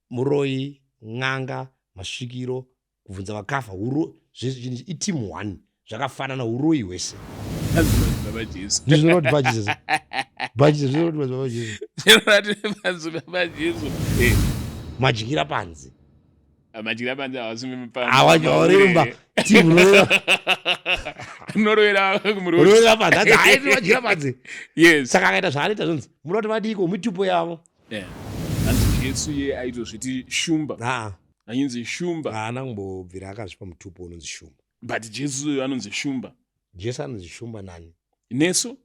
Muroyi, n'anga, masvikiro, kubvunza vakafa, huro, zvese chinhu iteam one zvakafanana huroyi hwese. Baba Jesu. Ndizvo zvinoti baJesu. BaJesu zvinoti baba Jesu. Zvinoti baba Jesu. Eh. Madyira panze. Madyira panze havasi Hawarimba. Team roera. Noroera kumuroyi. Roera panze. Hanzi hayi madyira panze. Yes. Saka akaita zvaanoita zvonzi munoda kuti vadiko mitupo yavo. Yeah. Hanzi Jesu iye aitozviti shumba. Ah. Ainzi shumba. Haana kumbobvira akazvipa mutupo unonzi shumba. But Jesu anonzi shumba. Jesu anonzi shumba nani? Nesu?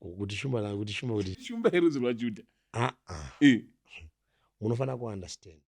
Kuti shumba nani? Kuti shumba kuti. Shumba yerudzi rwaJudha. Ah ah. Eh. Munofanira kuunderstand.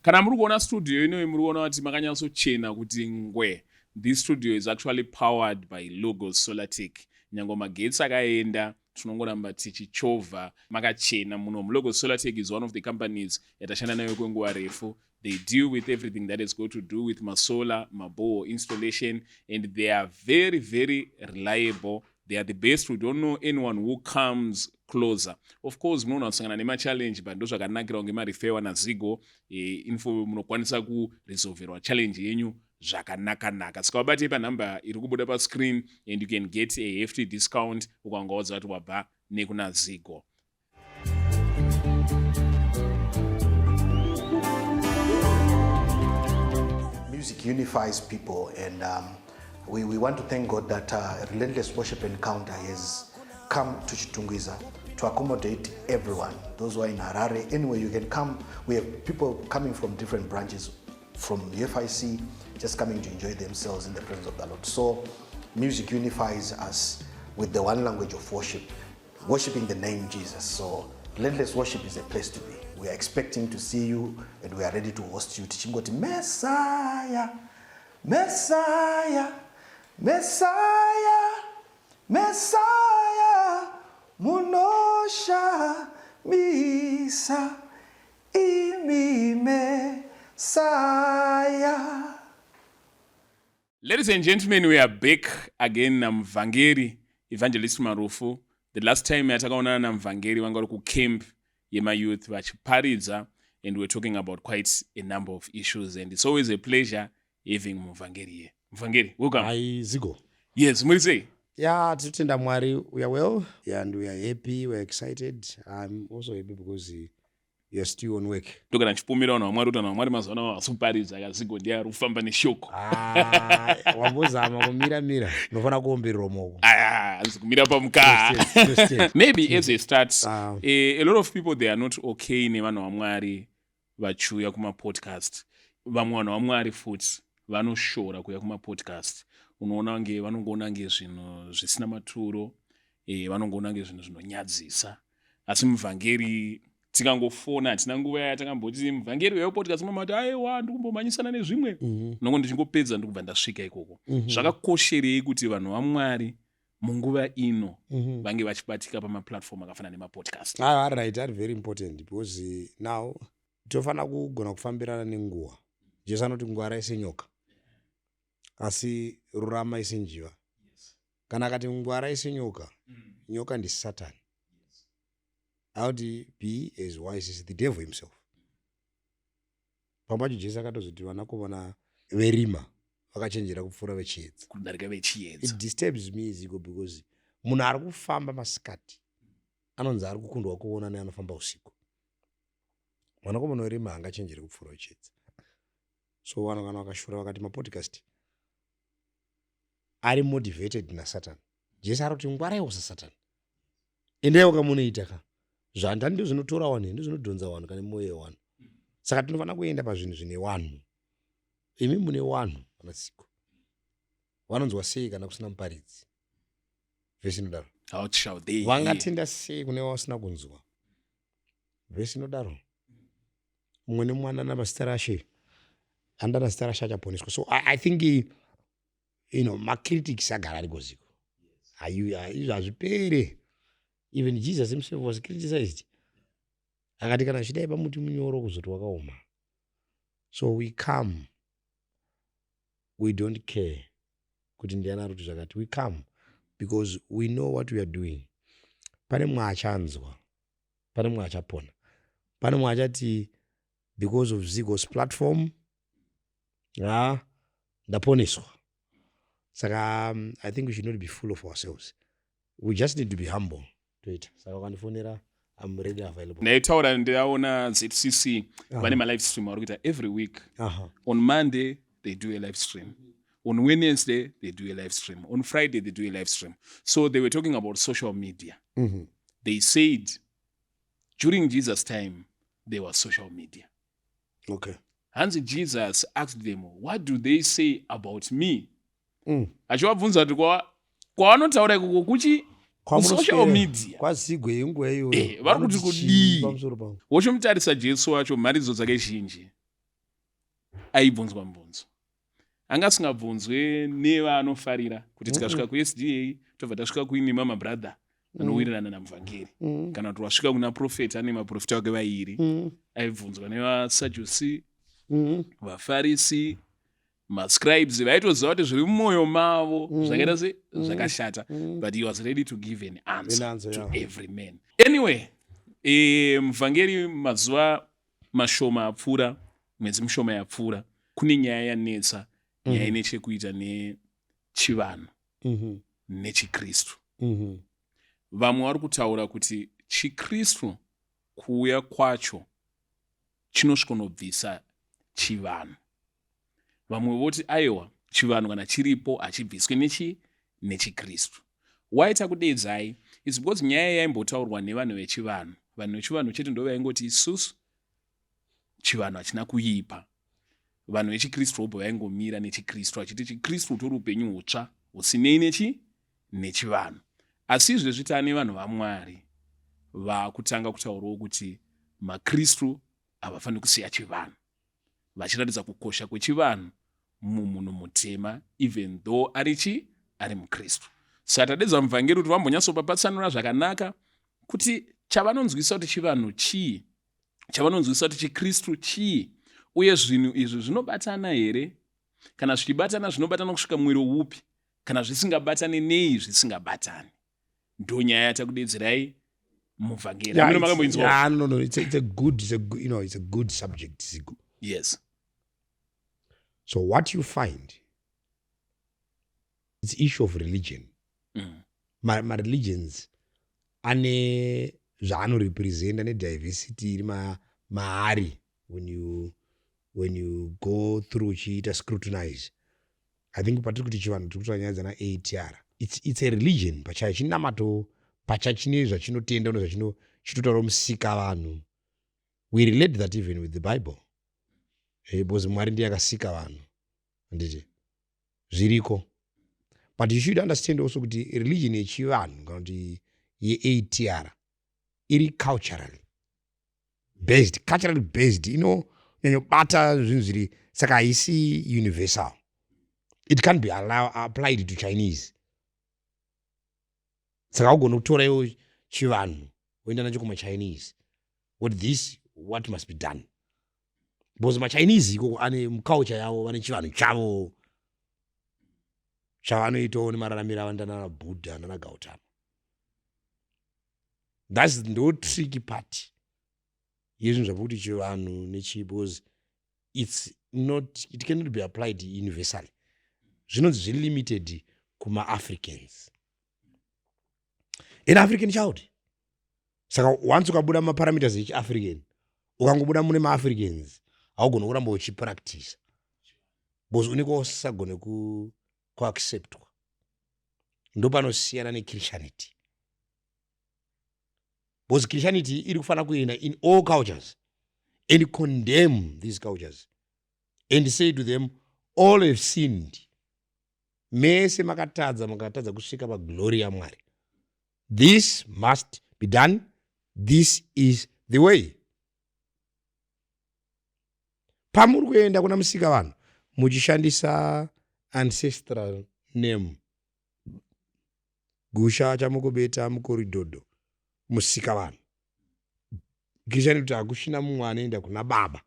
Kana muri kuona studio inoyi muri kuona kuti makanyatsochena kuti ngwe. This studio is actually powered by Logos Solartech. Nyange magetsi akaenda tinongoramba tichichovha makachena muno. Logos Solartech is one of the companies yatashanda nayo kwenguva refu. They deal with everything that has got to do with masolar, maboho installation, and they are very, very reliable. They are the best. We don't know anyone who comes closer. Of course, munoona kusangana nemachallenge, but ndozvakanakira kunge marifewa naZigo. Info munokwanisa kuresolverwa challenge yenyu zvakanaka-naka. Saka vabatei panhamba iri kubuda pascreen and you can get a hefty discount ukangaudza kuti wabva nekuna Zigo. Music unifies people, and we want to thank God that Relentless Worship Encounter has come to Chitungwiza to accommodate everyone. Those who are in Harare, anywhere you can come. We have people coming from different branches from UFIC, just coming to enjoy themselves in the presence of the Lord. So music unifies us with the one language of worship, worshiping the name Jesus. So Relentless Worship is a place to be. We are expecting to see you and we are ready to host you. Tichingoti Messiah, Messiah, Messiah, Messiah, munosha misa imi Messiah. Ladies and gentlemen, we are back again naMuvhangeri Evangelist Marufu. The last time yatakaonana naMuvhangeri vanga vari kucamp yemayouth vachiparidza, and we're talking about quite a number of issues, and it's always a pleasure having Muvhangeri here. Muvhangeri, welcome. Hi, Zigo. Yes, muri sei? Yeah, tinotenda Mwari. We are well and we are happy, we are excited. I'm also happy because you are still on work. Ndogara ndichipomera vanhu vaMwari kuti vanhu vaMwari mazuva ano havasi kuparidza, akazigo ndiye ari kufamba neshoko. Ah, wambozama kumira mira, unofanira kuombererwa maoko. Aya, hanzi kumira pamukaha. Twisted. Maybe as a start, a lot of people, they are not okay nevanhu vaMwari vachiuya kumapodcast. Vamwe vanhu vaMwari futi vanoshora kuuya kumapodcast. Unoona kunge vanongoona kunge zvinhu zvisina maturo, vanongoona kunge zvinhu zvinonyadzisa. Asi muvhangeri tikangofona, hatina nguva yatakamboti muvhangeri uya podcast, mama kuti aiwa ndikumbomhanyisana nezvimwe. Nongo ndichingopedza ndikubva ndasvika ikoko. Zvakakosherei kuti vanhu vaMwari munguva ino vange vachibatika pamaplatform akafanana nemapodcast? Ah, right, ari very important because now tofanira kugona kufambirana nenguva. Jesu anoti ngwarai senyoka, asi ruramai senjiva. Kana akati ngwarai senyoka, nyoka ndiSatan. Auti be as wise as the devil himself. Pamwe pacho Jesu akatozoti vanakomana verima vakachenjera kupfuura vechiedza. Kudarika vechiedza. It disturbs me, Zigo, because munhu ari kufamba masikati anonzi ari kukundwa kuona neanofamba usiku. Mwanakomana werima haangachenjeri kupfuura wechiedza. So vanhu kana vakashura vakati mapodcast ari motivated naSatan. Jesu ari kuti ngwaraiwo saSatan. Endaiwo kamunoita ka. Zvandani ndizvo zvinotora vanhu, ndizvo zvinodhonza vanhu kana mwoyo yevanhu. Saka tinofanira kuenda pazvinhu zvine vanhu. Imi mune vanhu vanatsiko. Vanonzwa sei kana kusina muparidzi? Vhesi inodaro. How shall they hear? Vangatenda sei kune vasina kunzwa? Vhesi inodaro. Mumwe nemwana namazita rashe, andana zita rashe achaponeswa. So I think, macritics agara ariko ziko. Izvo hazvipere. Even Jesus himself was criticized. Akati kana zvichidai pamuti munyoro kuzoti wakaoma. So we come, we don't care kuti ndiani ari kuti zvakati. We come because we know what we are doing. Pane mumwe achanzwa. Pane mumwe achapona, pane mumwe achati, "Because of Zigo's platform, ha, ndaponeswa." Saka I think we should not be full of ourselves. We just need to be humble. Toita saka ukandifonera, I'm ready, available. Ndaitaura, ndaona ZCC vane malive stream vari kuita every week. On Monday they do a live stream, on Wednesday they do a live stream, on Friday they do a live stream. So they were talking about social media. They said during Jesus' time there was social media. Hanzi Jesus asked them, "What do they say about me?" Achivabvunza kuti kwavanotaura ikoko kuchi kusocial media. Kwazigwe yenguva iyoyo. Vari kuti Vanoti kudii? chii pamusoro pangu? Wochomutarisa Jesu wacho, mharidzo dzake zhinji aibvunzwa mubvunzo, anga asingabvunzwe nevaanofarira kuti tikasvika kuSDA tobva tasvika kuine mamabrother anowirirana namuvhangeri, kana kuti wasvika kuna profeta ane maprofita wake vairi. Aibvunzwa nevaSadhusi, vaFarisi, mascribes, vaitoziva kuti zviri mumwoyo mavo zvakaita se zvakashata, but he was ready to give an answer, An answer, to every man. Anyway, muvhangeri, mazuva mashoma apfuura, mwedzi mishoma yapfuura, kune nyaya yanetsa, nyaya ine chekuita nechivanhu nechikristu. Vamwe vari kutaura kuti chikristu kuuya kwacho chinosvikonobvisa chivanhu. Vamwe voti aiwa, chivanhu kana chiripo hachibviswe nechikristu. Waita kudedzai is because nyaya yaimbotaurwa nevanhu vechivanhu. Vanhu vechivanhu chete ndo vaingoti isusu chivanhu hachina kuipa. Vanhu vechikristu vobva vaingomira nechikristu, vachiti chikristu hutori upenyu hutsva husinei nechivanhu. Asi izvezvi taane vanhu vaMwari vaakutanga kutaurawo kuti makristu havafaniri kusiya chivanhu, vachiratidza kukosha kwechivanhu mumunhu mutema, even though ari chi ari mukristu. Saka tadedza muvhangeri kuti vambonyatsopapatsanura zvakanaka kuti chavanonzwisa kuti chivanhu chii, chavanonzwisa kuti chikristu chii, uye zvinhu izvi zvinobatana here? Kana zvichibatana, zvinobatana kusvika mwero upi? Kana zvisingabatani, nei zvisingabatani? Ndo nyaya yatakudedzerai muvhangeri. Amene makamboinzwa? Yeah, no, it's a it's a good subject, Zigo. So what you find, it's issue of religion. Ma religions ane zvaanorepresenta nediversity iri maari. When you go through uchiita scrutinize, I think patiri kuti chivanhu, tiri kutaura nyaya dzana ATR. It's a religion pachayo, chinamato pacha chine zvachinotenda nezvachino chitotaura musika vanhu. We relate that even with the Bible, because Mwari ndiye akasika vanhu, handiti? Zviriko. But you should understand also kuti religion yechivanhu kana kuti yeATR iri culturally based, culturally based inonyanyobata zvinhu zviri, saka haisi universal. It can be applied to Chinese. Saka ugone kutora iwo chivanhu woenda nacho kumaChinese, what this what must be done, because maChinese ikoko ane muculture yavo, vane chivanhu chavo chavanoitawo nemararamiro avo nana Buddha nana Gautama. That's ndo tricky part yezvinhu zvapokuti chivanhu nechi, because it's not, it cannot be applied universally. Zvinonzi zviri limited kumaAfricans, an African child. Saka once ukabuda maparameters echiAfrican, ukangobuda mune maAfricans, haugoni kuramba uchipractisa because unenge usisagone kuacceptwa. Ndopanosiyana nechristianity, because Christianity iri kufanira kuenda in all cultures and condemn these cultures and say to them, "All have sinned, mese makatadza, makatadza kusvika paglory yaMwari. This must be done. This is the way." Pamuri kuenda kuna musika vanhu muchishandisa ancestral name, gusha chamukobeta mukoridhodho, musika vanhu, Christian kuti hakuchina mumwe anoenda kuna Baba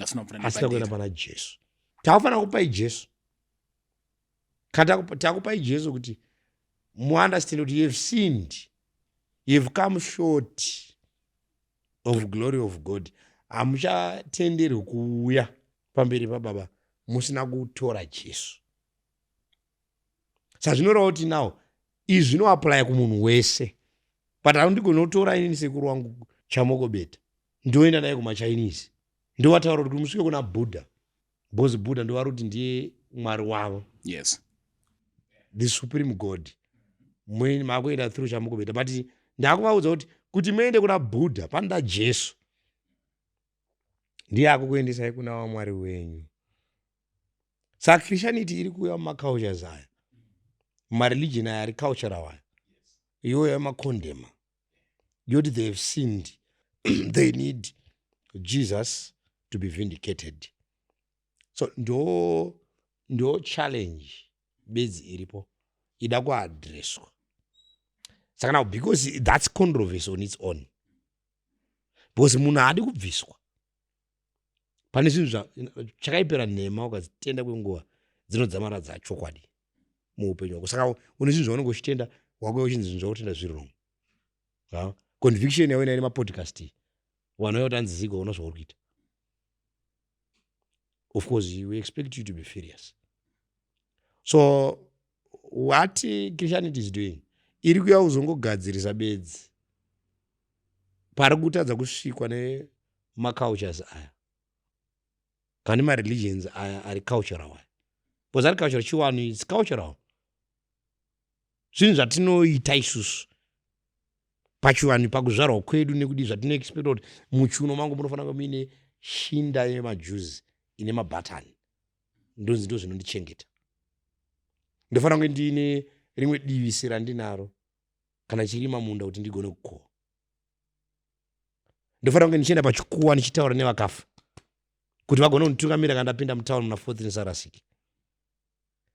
asina kupfuura asina kuenda nepadera. Pana Jesu. Takufanira kupai Jesu. Kana takupai Jesu kuti muunderstand kuti you have sinned. You've come short of glory of God. Hamuchatenderwi kuuya pamberi pababa musina kutora Jesu. Saka zvinoreva kuti now izvi zvinoaplya kumunhu wese, but handigoni inini sekuru wangu Chamokobeta ndoenda naye kumaChinese, ndovataura kuti musvike kuna Buddha, because Buddha ndovari kuti ndiye mwari wavo, the supreme god. Makuenda through Chamokobeta, but ndakuvaudza kuti muende kuna Buddha panoda Jesu, ndiye akukuendesai kuna wamwari wenyu. Saka Christianity iri kuuya mumacultures aya, mumareligion aya ari cultural aya, iyoyo yamacondemna yoti they have sinned, they need Jesus to be vindicated. So ndo challenge bedzi iripo ida kuaddresswa. Saka now, because that's controversy on its own, because munhu haadi kubviswa pane zvinhu chakaipera nhema, ukadzitenda kwenguva dzinodzamara dzachokwadi muupenyu hwako. Saka une zvinhu zvaunenge uchitenda, wakuya uchinzi zvinhu zvakutenda zviri wrong. Conviction yauina ine mapodcast, vanhu vaya kuti anzi zigo una zvauri kuita. Of course we expect you to be furious. So what Christianity is doing, iri kuya kuzongogadzirisa bedzi pari kutadza kusvikwa nemacultures aya kana nemareligions aya ari cultural aya, because ari cultural. Chiwanhu is cultural, zvinhu zvatinoita isusu pachivanhu, pakuzvarwa kwedu, nekuti zvatinoexpecta kuti muchiuno mangu munofanira kunge muine shinda yemajuzi ine mabhatani, ndonzi ndo zvinondichengeta. Ndofanira kunge ndiine rimwe divisi randinaro kana chirima munda kuti ndigone kukohwa. Ndofanira kunge ndichienda pachikuwa ndichitaura nevakafa kuti vagone kunditungamira kana ndapinda mutauni muna 14 sarasiki.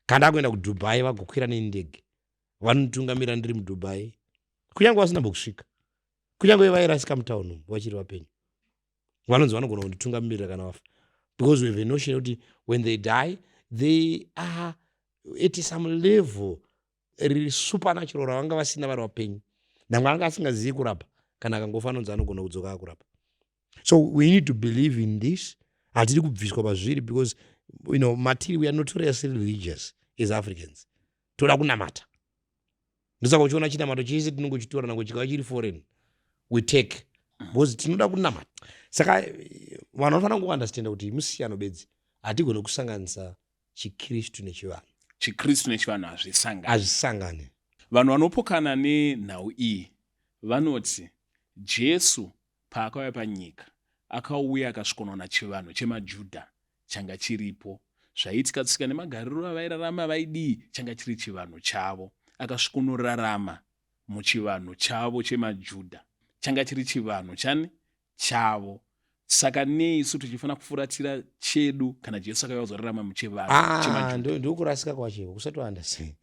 Kana ndakuenda kuDubai, vagokwira nendege, vanonditungamira ndiri muDubai, kunyange vasina mbokusvika, kunyange vairasika mutauni umu vachiri vapenyu, vanonzi vanogona kunditungamirira kana vafa, because we have a notion yekuti when they die they are at some level riri supernatural ravanga vasina vari vapenyu. Namwe anga asingazivi kurapa, kana akangofa anonzi anogona kudzoka akurapa. So we need to believe in this. Hatidi kubviswa pazviri, because matiri we are notoriously religious as Africans. Toda kunamata, ndosaka uchiona chinamato chese tinongochitora, nango chikava chiri foreign we take, because tinoda kunamata. Saka vanhu vanofanira kuunderstanda kuti musiyano bedzi, hatigone kusanganisa chiKristu nechivanhu. ChiKristu nechivanhu hazvisangani. Hazvisangani. Vanhu vanopokana nenhau iyi vanoti Jesu paakauya panyika akauya akasvikonoona chivanhu chemaJudha changa chiripo, zvaiitika, tsika nemagariro avairarama, vaidii, changa chiri chivanhu chavo. Akasvikonorarama muchivanhu chavo chemaJudha, changa chiri chivanhu chani chavo. Saka nei isu tichifanira kufuratira chedu kana Jesu akauya kuzorarama muchivanhu Ah, chemaJudha? Ndokurasika kwacho kusati waunderstand.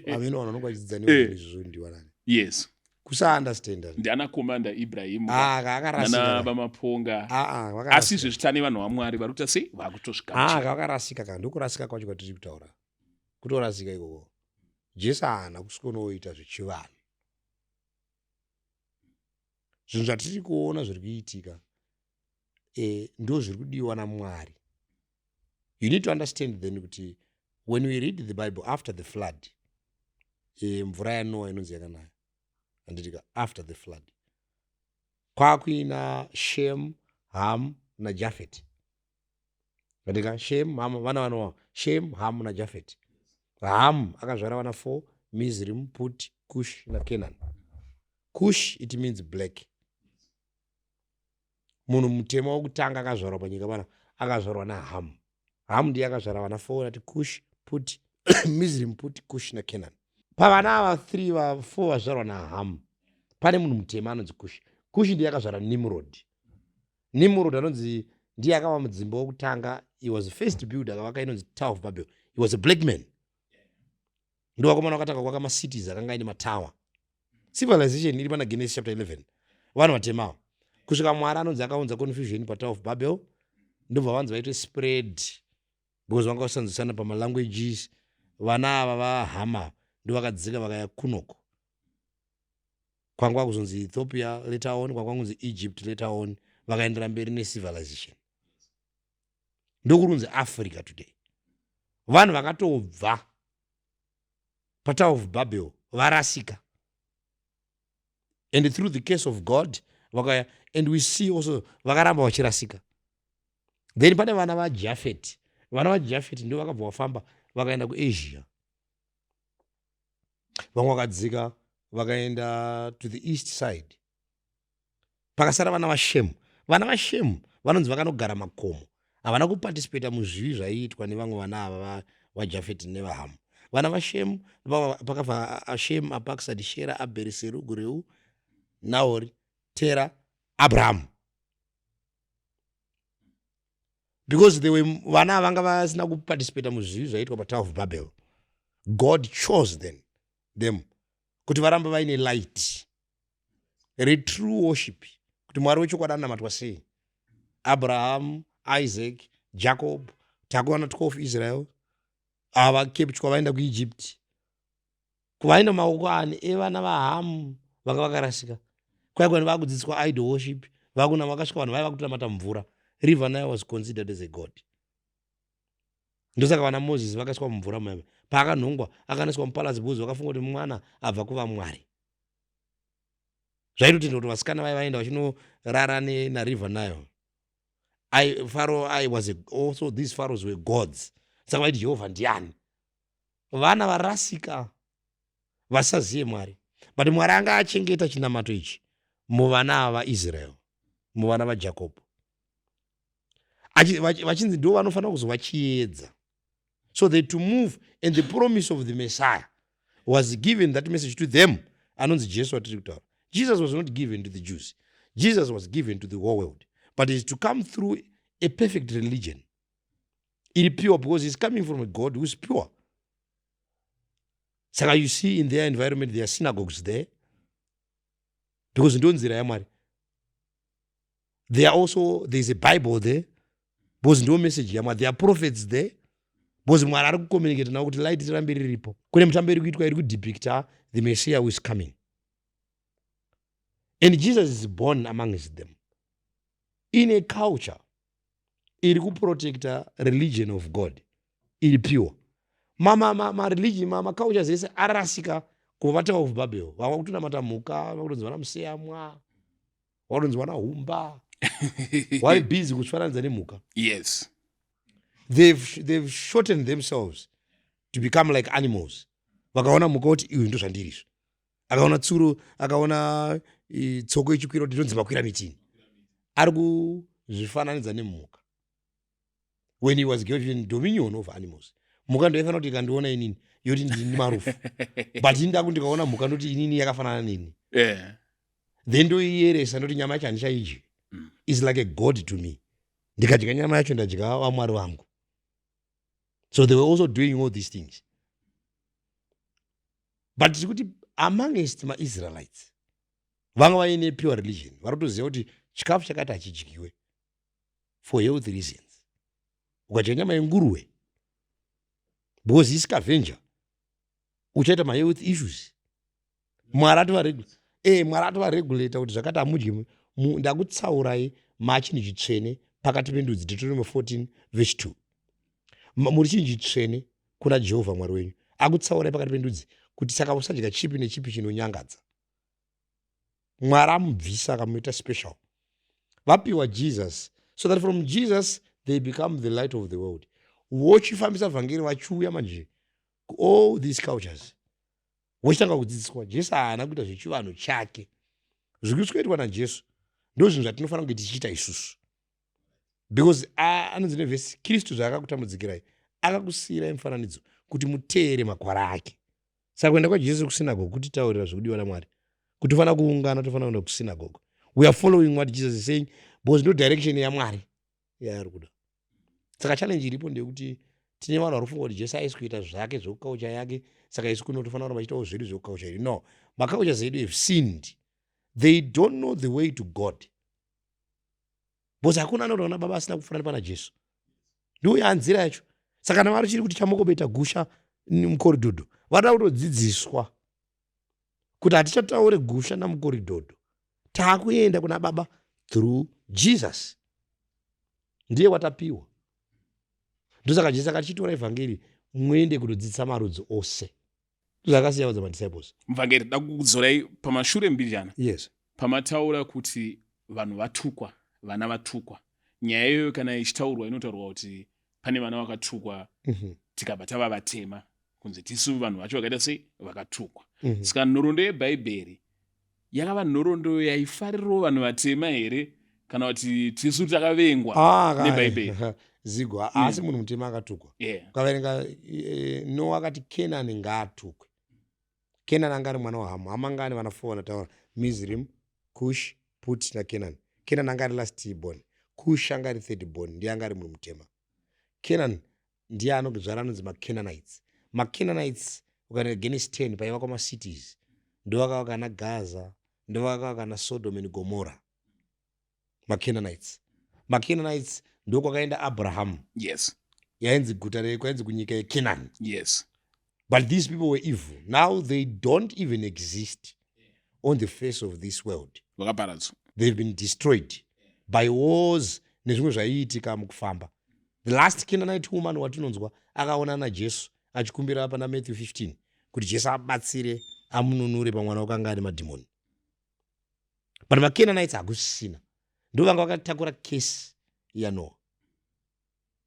Amene vanhu vanonga vachidzidza neizvozvo ndiwanani. Kusaunderstanda. Ndiana Commander Ibrahimu Ah, akarasika. nana vaMaponga. Ah, ah, Asi vakarasika. izvezvi tane vanhu vaMwari vari kuita sei? Vakutosvika. Ah, vakarasika ka. Ndokurasika kwacho kwatiri kutaura, kutorasika ikoko. Jesu haana kusvikonoita zvechivanhu. Zvinhu zvatiri kuona zviri kuitika ndo zviri kudiwa naMwari. You need to understand then kuti when we read the Bible, after the flood, mvura yaNoa inonzi yakanaya, handitika? After the flood kwakuina Shem, Ham naJafet, andika? Shem, Ham, vana vaNoa, Shem, Ham naJafet. Ham akazvara vana 4: Mizrim, Put, Kush naCanaan. Kush, it means black. Munhu mutema wokutanga akazvarwa panyika pana akazvarwa naHam. Ham ndiye akazvara vana 4, ati Kush, Put, Mizrim, Put, Kush naCanaan. Pavana ava 3 va 4 vazvarwa naHam, pane munhu mutema anonzi Kush. Kush ndiye akazvara Nimrod. Nimrod anonzi ndiye akava mudzimba wokutanga. He was the first builder akavaka inonzi Tower of Babel. He was a black man. Ndo vakomana vakatanga kuvaka macities akanga aine matower. Civilization iri pana Genesis chapter 11, vanhu vatemawo, kusvika Mwari anonzi akaunza confusion paTower of Babel, ndobva vanzi vaitwe spread because vanga vasanzwisana pamalanguages. Vana ava vaHama ndo vakadzika vakaya kunoko. Kwanga kwakuzonzi Ethiopia later on, kwanga kwakunzi Egypt later on. Vakaendera mberi necivilization, ndokurunzi Africa today. Vanhu vakatobva paTower of Babel varasika, and through the case of God vakaya, and we see also vakaramba vachirasika. Then pane vana vaJafet. Vana vaJafet ndo vakabva vafamba vakaenda kuAsia. Vamwe vakadzika vakaenda to the east side. Pakasara vana vaShemu. Vana vaShemu vanonzi vakanogara makomo, havana kuparticipata muzvivi zvaiitwa nevamwe vana ava vaJafeti nevaHamu. Vana vaShemu pakabva Shem, Apaksadi, Shera, Abheri, Serugu, Reu, Naori, Tera, Abrahamu, because they were vana vanga vasina kuparticipata muzvivi zvaiitwa paTower of Babel. God chose them kuti varambe vaine light retrue worship, kuti Mwari wechokwadi anonamatwa sei. Abraham, Isaac, Jacob, takuwana 12 Israel. Ava capture vaenda kuEgypt, kuvaenda maoko ani evana vaHamu vanga vakarasika. Kwai vakudzidziswa idol worship, vakuna vakasvika vanhu vaiva kutonamata mvura. River Nile was considered as a god. Ndosaka vana Moses vakaiswa mumvura muyame. Paakanhongwa akanoiswa mupalace because vakafunga kuti mwana abva kuva mwari. Zvaitotenda kuti vasikana vai vaenda vachinorara nariver Nile. Pharaoh I was a, also these pharaohs were gods. Saka vaiti Jehovha ndiani? Vana varasika vasaziye Mwari, but Mwari anga achengeta chinamato ichi muvana vaIsrael, muvana vaJacob, vachinzi ndo vanofanira kuzova chiedza. So they to move, and the promise of the Messiah was given, that message to them, anonzi Jesu atiri kutaura. Jesus was not given to the Jews. Jesus was given to the whole world, but is to come through a perfect religion iri pure, because he's coming from a God who is pure. Saka you see, in their environment there are synagogues there, because ndo nzira yaMwari. There are also, there is a Bible there, because ndo message yaMwari. There are prophets there, because Mwari ari kucommunicate navo kuti light rirambe riripo. Kune mitambo iri kuitwa iri kudepicta the Messiah who is coming, and Jesus is born amongst them in a culture iri kuprotecta religion of God iri pure. Mareligion, macultures ese arasika kubva paTower of Babel. Vava kutonamata mhuka, vakutonzi vana museyamwa, vakutonzi vana humba, vari busy kuzvifananidza nemhuka. They've shortened themselves to become like animals. Vakaona mhuka kuti iyu ndo zvandiri izvo. Akaona tsuro, akaona tsoko ichikwira kuti ndonzi makwira mitini, ari kuzvifananidza nemhuka when he was given dominion over animals. Mhuka ndoifanira kuti ikandiona inini yoti ndini marufu, but ini ndaku ndikaona mhuka ndoti inini yakafanana neni. Then ndoiyeresa, ndoti nyama yacho handichaidyi. Is like a god to me. Ndikadya nyama yacho, ndadya vamwari vangu. So they were also doing all these things, but tiri kuti amongst maIsraelites vanga vaine pure religion. Vari kutoziva kuti chikafu chakati hachidyiwe for health reasons. Ukadya nyama yenguruve, because iscavenger, uchaita mahealth issues. Mwari atovaregulata kuti zvakati hamudyi. Ndakutsaurai machinhu chitsvene pakati pendudzi, Deuteronomy 14 verse 2. Muri chinhu chitsvene kuna Jehovha Mwari wenyu, akutsaurai pakati pendudzi kuti saka usadya chipi nechipi chinonyangadza. Mwari amubvisa akamuita special. Vapiwa Jesus so that from Jesus they become the light of the world, vochifambisa vhangeri vachiuya manje all these cultures, vochitanga kudzidziswa. Jesu haana kuita zvechivanhu chake. Zviri kuitwa naJesu ndo zvinhu zvatinofanira kunge tichiita isusu, because anonzi nevhesi, Kristu zvaakakutambudzikirai akakusiyirai mufananidzo kuti muteere makwara ake. Saka kuenda kwaJesu kusinagoge kutitaurira zvekudiwa naMwari, kuti tofanira kuungana, tofanira kuenda kusinagoge. We are following what Jesus is saying because ndo direction yaMwari yaari kuda. Saka challenge iripo ndeyekuti tine vanhu vari kufunga kuti Jesu aisi kuita zvake zvekuculture yake, saka isu kuno tofanira kuramba chiitawo zvedu zvekuculture yedu. No, macultures edu have sinned. They don't know the way to God, because hakuna anotoona Baba asina kufanana pana Jesu. Ndo yanzira yacho. Saka kana vari chiri kuti chamokobeta gusha mukoridhodho, vanoda kutodzidziswa. Kuti hatichataure gusha namukoridhodho, taakuenda kuna Baba through Jesus. Ndiye watapiwa. Ndosaka Jesu akati, "Chitora evhangeri muende kundodzidzisa marudzi ose." Ndozvakasiya udza madisciples. Muvhangeri, da kukudzorai pamashure mbijana. Yes. Pamataura kuti vanhu vatukwa, vana vatukwa, nyaya iyoyo kana ichitaurwa inotaurwa kuti pane vana vakatukwa, tikabva tava vatema, kunzi tisu vanhu vacho vakaita sei, vakatukwa. Saka nhoroondo yebhaibheri yakava nhoroondo yaifarirawo vanhu vatema here, kana kuti tisu takavengwa Ah, nebhaibheri? Zigo, haasi munhu mutema akatukwa. Ukaverenga Noa akati Kenani ngaatukwe. Kenani anga ari mwana waHamu. Hamu anga ane vana four vanataura: Mizrim, Kush, Put naKenani. Kenani anga ari last born. Kush anga ari third born, ndiye anga ari munhu mutema. Kenan ndiye anozvara anonzi maCananites. MaCananites, ukaenda Genesis 10, paiva kwamacities, ndovakavaka na Gaza, ndovakavaka na Sodom and Gomora. MaCananites, MaCananites ndokwakaenda Abraham. Yainzi guta kwainzi kunyika yeCanaan. But these people were evil. Now they don't even exist on the face of this world. Vakaparadzwa. They've been destroyed by wars nezvimwe zvaiitika mukufamba. The last Canaanite woman watinonzwa akaona naJesu achikumbira pana Matthew 15 kuti Jesu abatsire, amununure pamwana wakanga ane madhimoni. But maCananites hakusisina, ndo vanga vakatakura curse yaNoa.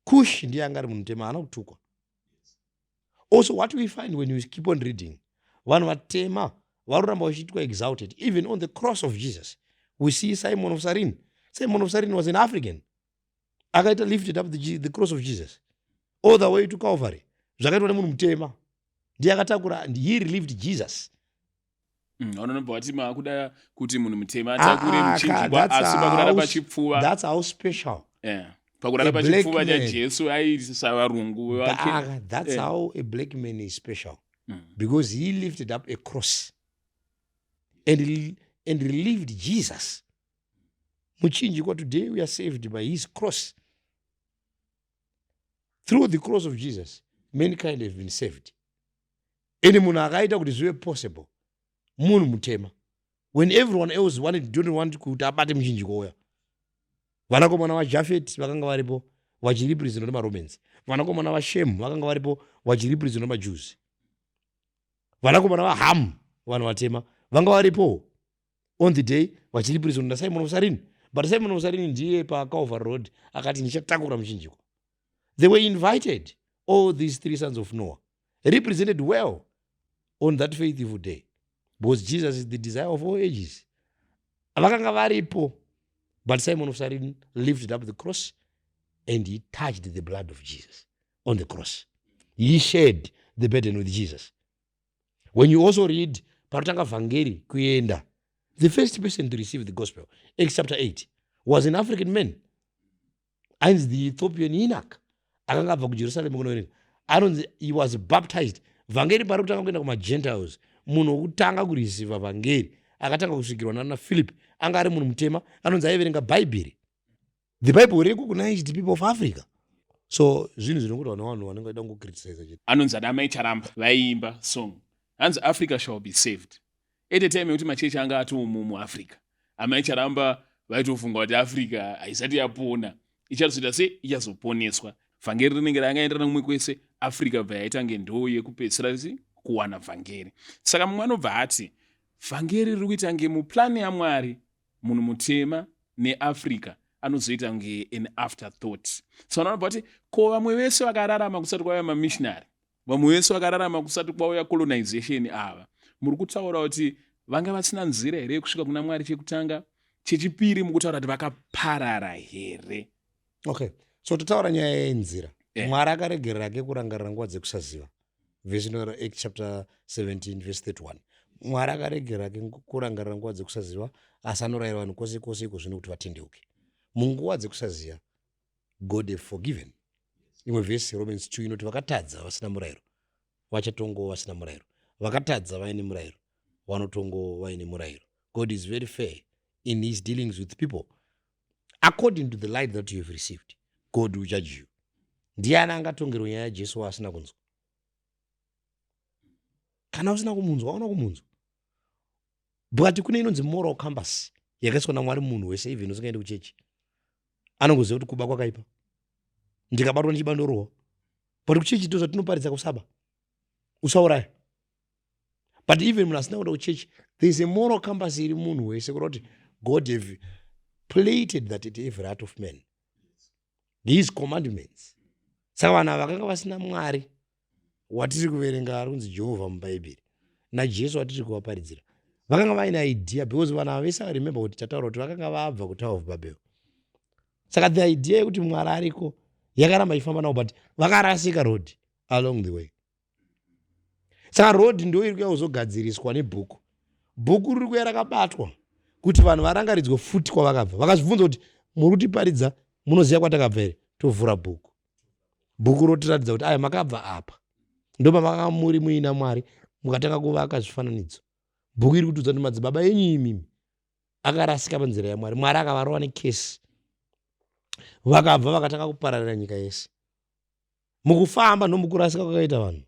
Kush ndiye anga ari munhu mutema, haana kutukwa. Also, what we find when you keep on reading, vanhu vatema varoramba vachiitwa exalted. Even on the cross of Jesus we see Simon of Cyrene. Simon of Cyrene was an African akaita lifted up the cross of Jesus all the way to Calvary. Zvakaitwa nemunhu mutema, ndiye akatakura and he relieved Jesus. Vanonobva vati maakuda kuti munhu mutema atakure Ah, muchinjikwa, asi pakurara pachipfuva That's how special pakurara a black pachipfuva man. chaJesu aisa varungu vake. Ah, that's how a black man is special, because he lifted up a cross and relieved Jesus. Muchinjikwa, today we are saved by his cross. Through the cross of Jesus mankind have been saved. And munhu akaita kuti zvive possible munhu mutema, when everyone else wanted, don't want kuti abate muchinjikwa uya. Vanakomana vaJafet vakanga varipo vachirepresentwa nemaRomans. Vanakomana vaShem vakanga varipo vachirepresentwa nemaJews. Vanakomana vaHam, vanhu vatema, vanga varipo on the day vachirepresentwa naSimon of Cyrene. But Simon of Cyrene ndiye paCalvary Road akati, "Ndichatakura muchinjikwa." They were invited. All these three sons of Noah represented well on that faithful day, because Jesus is the desire of all ages. Vakanga varipo, but Simon of Cyrene lifted up the cross and he touched the blood of Jesus on the cross. He shared the burden with Jesus. When you also read parotanga vhangeri kuenda, the first person to receive the gospel, Acts chapter 8, was an African man ainzi the Ethiopian eunuch akanga abva kuJerusalem kunoverenga. Anonzi he was baptized. Vhangeri pari kutanga kuenda kumagentiles, munhu wokutanga kureceiva vhangeri akatanga kusvikirwa nana Philip anga ari munhu mutema, anonzi aiverenga Bhaibheri. The Bible recognized people of Africa. So zvinhu zvinongoitwa nevanhu vanenge vaida kungocriticize chete. Anonzi ana Mai Charamba vaiimba song, hanzi, "Africa shall be saved," at a time yekuti machechi anga atomo muAfrica. Amai Charamba vaitofunga kuti Africa haisati yapona, ichazoita sei, ichazoponeswa. Vhangeri rinenge rangaenderana kumwe kwese, Africa bva yaita nge ndo yekupedzisira si kuwana vhangeri. Saka mumwe anobva ati vhangeri riri kuita nge muplani yaMwari, munhu mutema neAfrica anozoita kunge an afterthought. So vanobva kuti, ko vamwe vese vakararama kusati kwauya mamissionary, vamwe vese vakararama kusati kwauya colonization, ava muri kutaura kuti vanga vasina nzira here yekusvika kuna Mwari? Chekutanga. Chechipiri, mukutaura kuti vakaparara here? Okay, so totaura nyaya yenzira. Mwari akaregerera ke kurangarira nguva dzekusaziva. Vhesi inotaura Act chapter 17 verse 31. Mwari akaregerera ke kurangarira nguva dzekusaziva, asi anorayira vanhu kwose kwose iko zvino kuti vatendeuke. Munguva dzekusaziva God have forgiven. Imwe vhesi, Romans 2, inoti vakatadza vasina murayiro vachatongowo vasina murayiro, vakatadza vaine murayiro vanotongowo vaine murayiro. God is very fair in his dealings with people. According to the light that you have received, God will judge you. Ndiani angatongerwa nyaya yaJesu waasina kunzwa? Kana usina kumunzwa, wauna kumunzwa. But kune inonzi moral compass yakaiswa naMwari, munhu wese, even usingaendi kuchechi, anongoziva kuti kuba kwakaipa, ndikabatwa ndichiba ndorohwa. But kuchechi ndo zvatinoparidza, kusaba, usauraya. But even munhu asina kuenda kuchechi, there is a moral compass iri munhu wese, kuda kuti God have plated that at every heart of man, these commandments. Saka vanhu ava vakanga vasina Mwari watiri kuverenga ari kunzi Jehovha muBhaibheri naJesu watiri kuvaparidzira. Vakanga vaine idea, because vanhu ava vese, remember kuti tataura kuti vakanga vabva kuTower of Babel. Saka the idea yekuti Mwari ariko yakaramba ichifamba navo, but vakarasika road along the way. Saka road ndo iri kuya kuzogadziriswa nebhuku. Bhuku riri kuya rakabatwa kuti vanhu varangaridzwe futi kwavakabva. Vakazvibvunza kuti, "Muri kutiparidza, munoziva kwatakabva here?" Tovhura bhuku, bhuku rotiratidza kuti aya, makabva apa, ndopamakanga muri muina Mwari, mukatanga kuvaka zvifananidzo. Bhuku iri kutiudza kuti madzibaba enyu imimi akarasika panzira yaMwari, Mwari akavarova nekesi, vakabva vakatanga kupararira nyika yese. Mukufamba ndomukurasika kwakaita vanhu,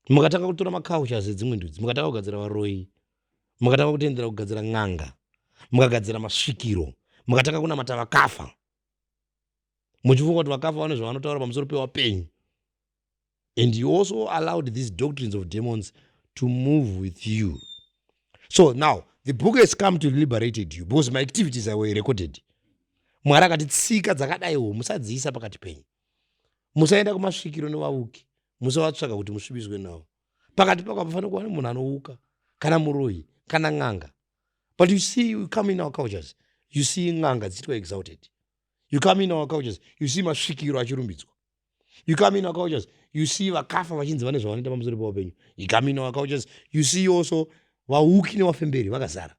mukatanga kutora macultures edzimwe ndudzi, mukatanga kugadzira varoyi, mukatanga kutendera kugadzira n'anga, mukagadzira masvikiro, mukatanga kunamata vakafa, muchifunga kuti vakafa vane zvavanotaura pamusoro pewapenyu. And you also allowed these doctrines of demons to move with you. So now the book has come to liberated you, because my activities were recorded. Mwari akati tsika dzakadaiwo musadziisa pakati penyu, musaenda kumasvikiro nevauki, musavatsvaka kuti musvibiswe navo. Pakati pako hapafanira kuva nemunhu anouka, kana muroyi, kana n'anga. But you see, you come in our cultures, you see n'anga dzichiitwa exalted. You come in our cultures, you see masvikiro achirumbidzwa. You come in our cultures, you see vakafa vachinzi vane zvavanoita pamusoro peupenyu. You come in our cultures, you see also vauki nevafemberi vakazara.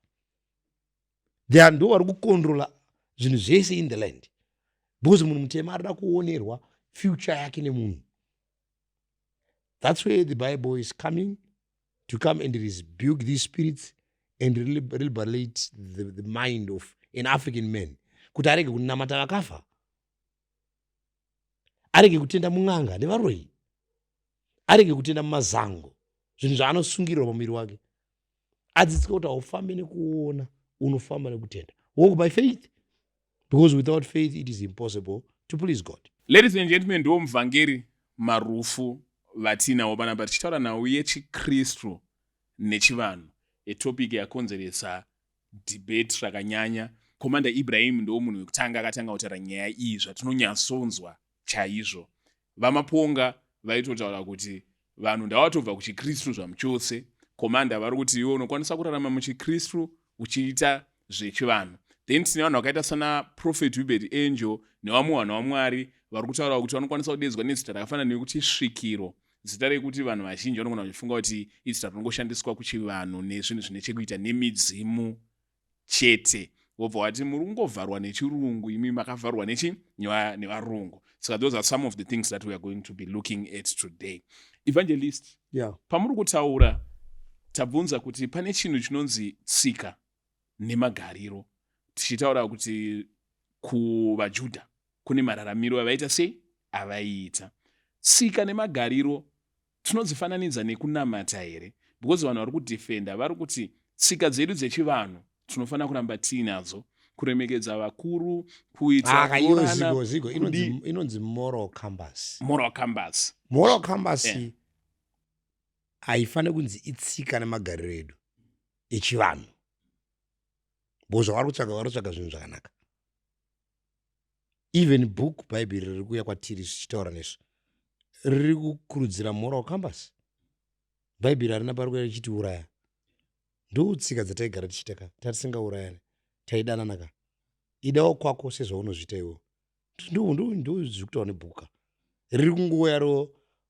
They are ndo vari kucontrola zvinhu zvese in the land, because munhu mutema arida kuonerwa future yake nemunhu. That's where the Bible is coming to come and rebuke these spirits and liberate the mind of an African man, kuti arege kunamata vakafa, arege kutenda mun'anga nevaroyi, arege kutenda mumazango, zvinhu zvaanosungirwa pamuviri wake. Adzidziswe kuti haufambi nekuona, unofamba nekutenda. Walk by faith, because without faith it is impossible to please God. Ladies and gentlemen, ndiwo muvhangeri Marufu vatinawo panapa, tichitaura nhau yechikristu nechivanhu, etopic yakonzeresa debate rakanyanya. Commander Ibrahim ndo munhu wekutanga akatanga kutaura nyaya iyi zvatinonyatsonzwa chaizvo. VaMaponga vaitotaura kuti vanhu ndavatobva kuchikristu zvamuchose. Commander vari kuti iwe unokwanisa kurarama muchikristu uchiita zvechivanhu. Then tine vanhu vakaita sana Prophet Hubert Angel nevamwe vanhu vaMwari vari kutaura kuti vanokwanisa kudedzwa nezita rakafanana nekuti svikiro, zita rekuti vanhu vazhinji vanogona kuchifunga kuti izita rinongoshandiswa kuchivanhu nezvinhu zvine chekuita nemidzimu chete. Wobva wati muri kungovharwa nechirungu, imi makavharwa nechi nevarungu. Saka those are some of the things that we are going to be looking at today. Evangelist, pamuri kutaura, tabvunza kuti pane chinhu chinonzi tsika nemagariro, tichitaura kuti kuvaJudha kune mararamiro avaita sei, avaiita. Tsika nemagariro tinodzifananidza nekunamata here? Because vanhu vari kudefenda vari kuti tsika dzedu dzechivanhu tinofanira kuramba tiinadzo, kuremekedza vakuru, kuita Aka iyo zigo zigo inonzi moral compass. Moral compass. Moral compass haifaniri kunzi itsika nemagariro edu echivanhu, bo zvavari kutsvaga, vari kutsvaga zvinhu zvakanaka. Even book Bhaibheri riri kuuya kwatiri zvichitaura nezvo, riri kukurudzira moral compass. Bhaibheri harina pari kuuya richitiuraya. Ndo tsika dzataigara tichiita ka, tatisingaurayani, taidanana ka. Idawo kwako sezvaunozviita iwo. Ndo zviri kutaura nebhuku. Riri kungouya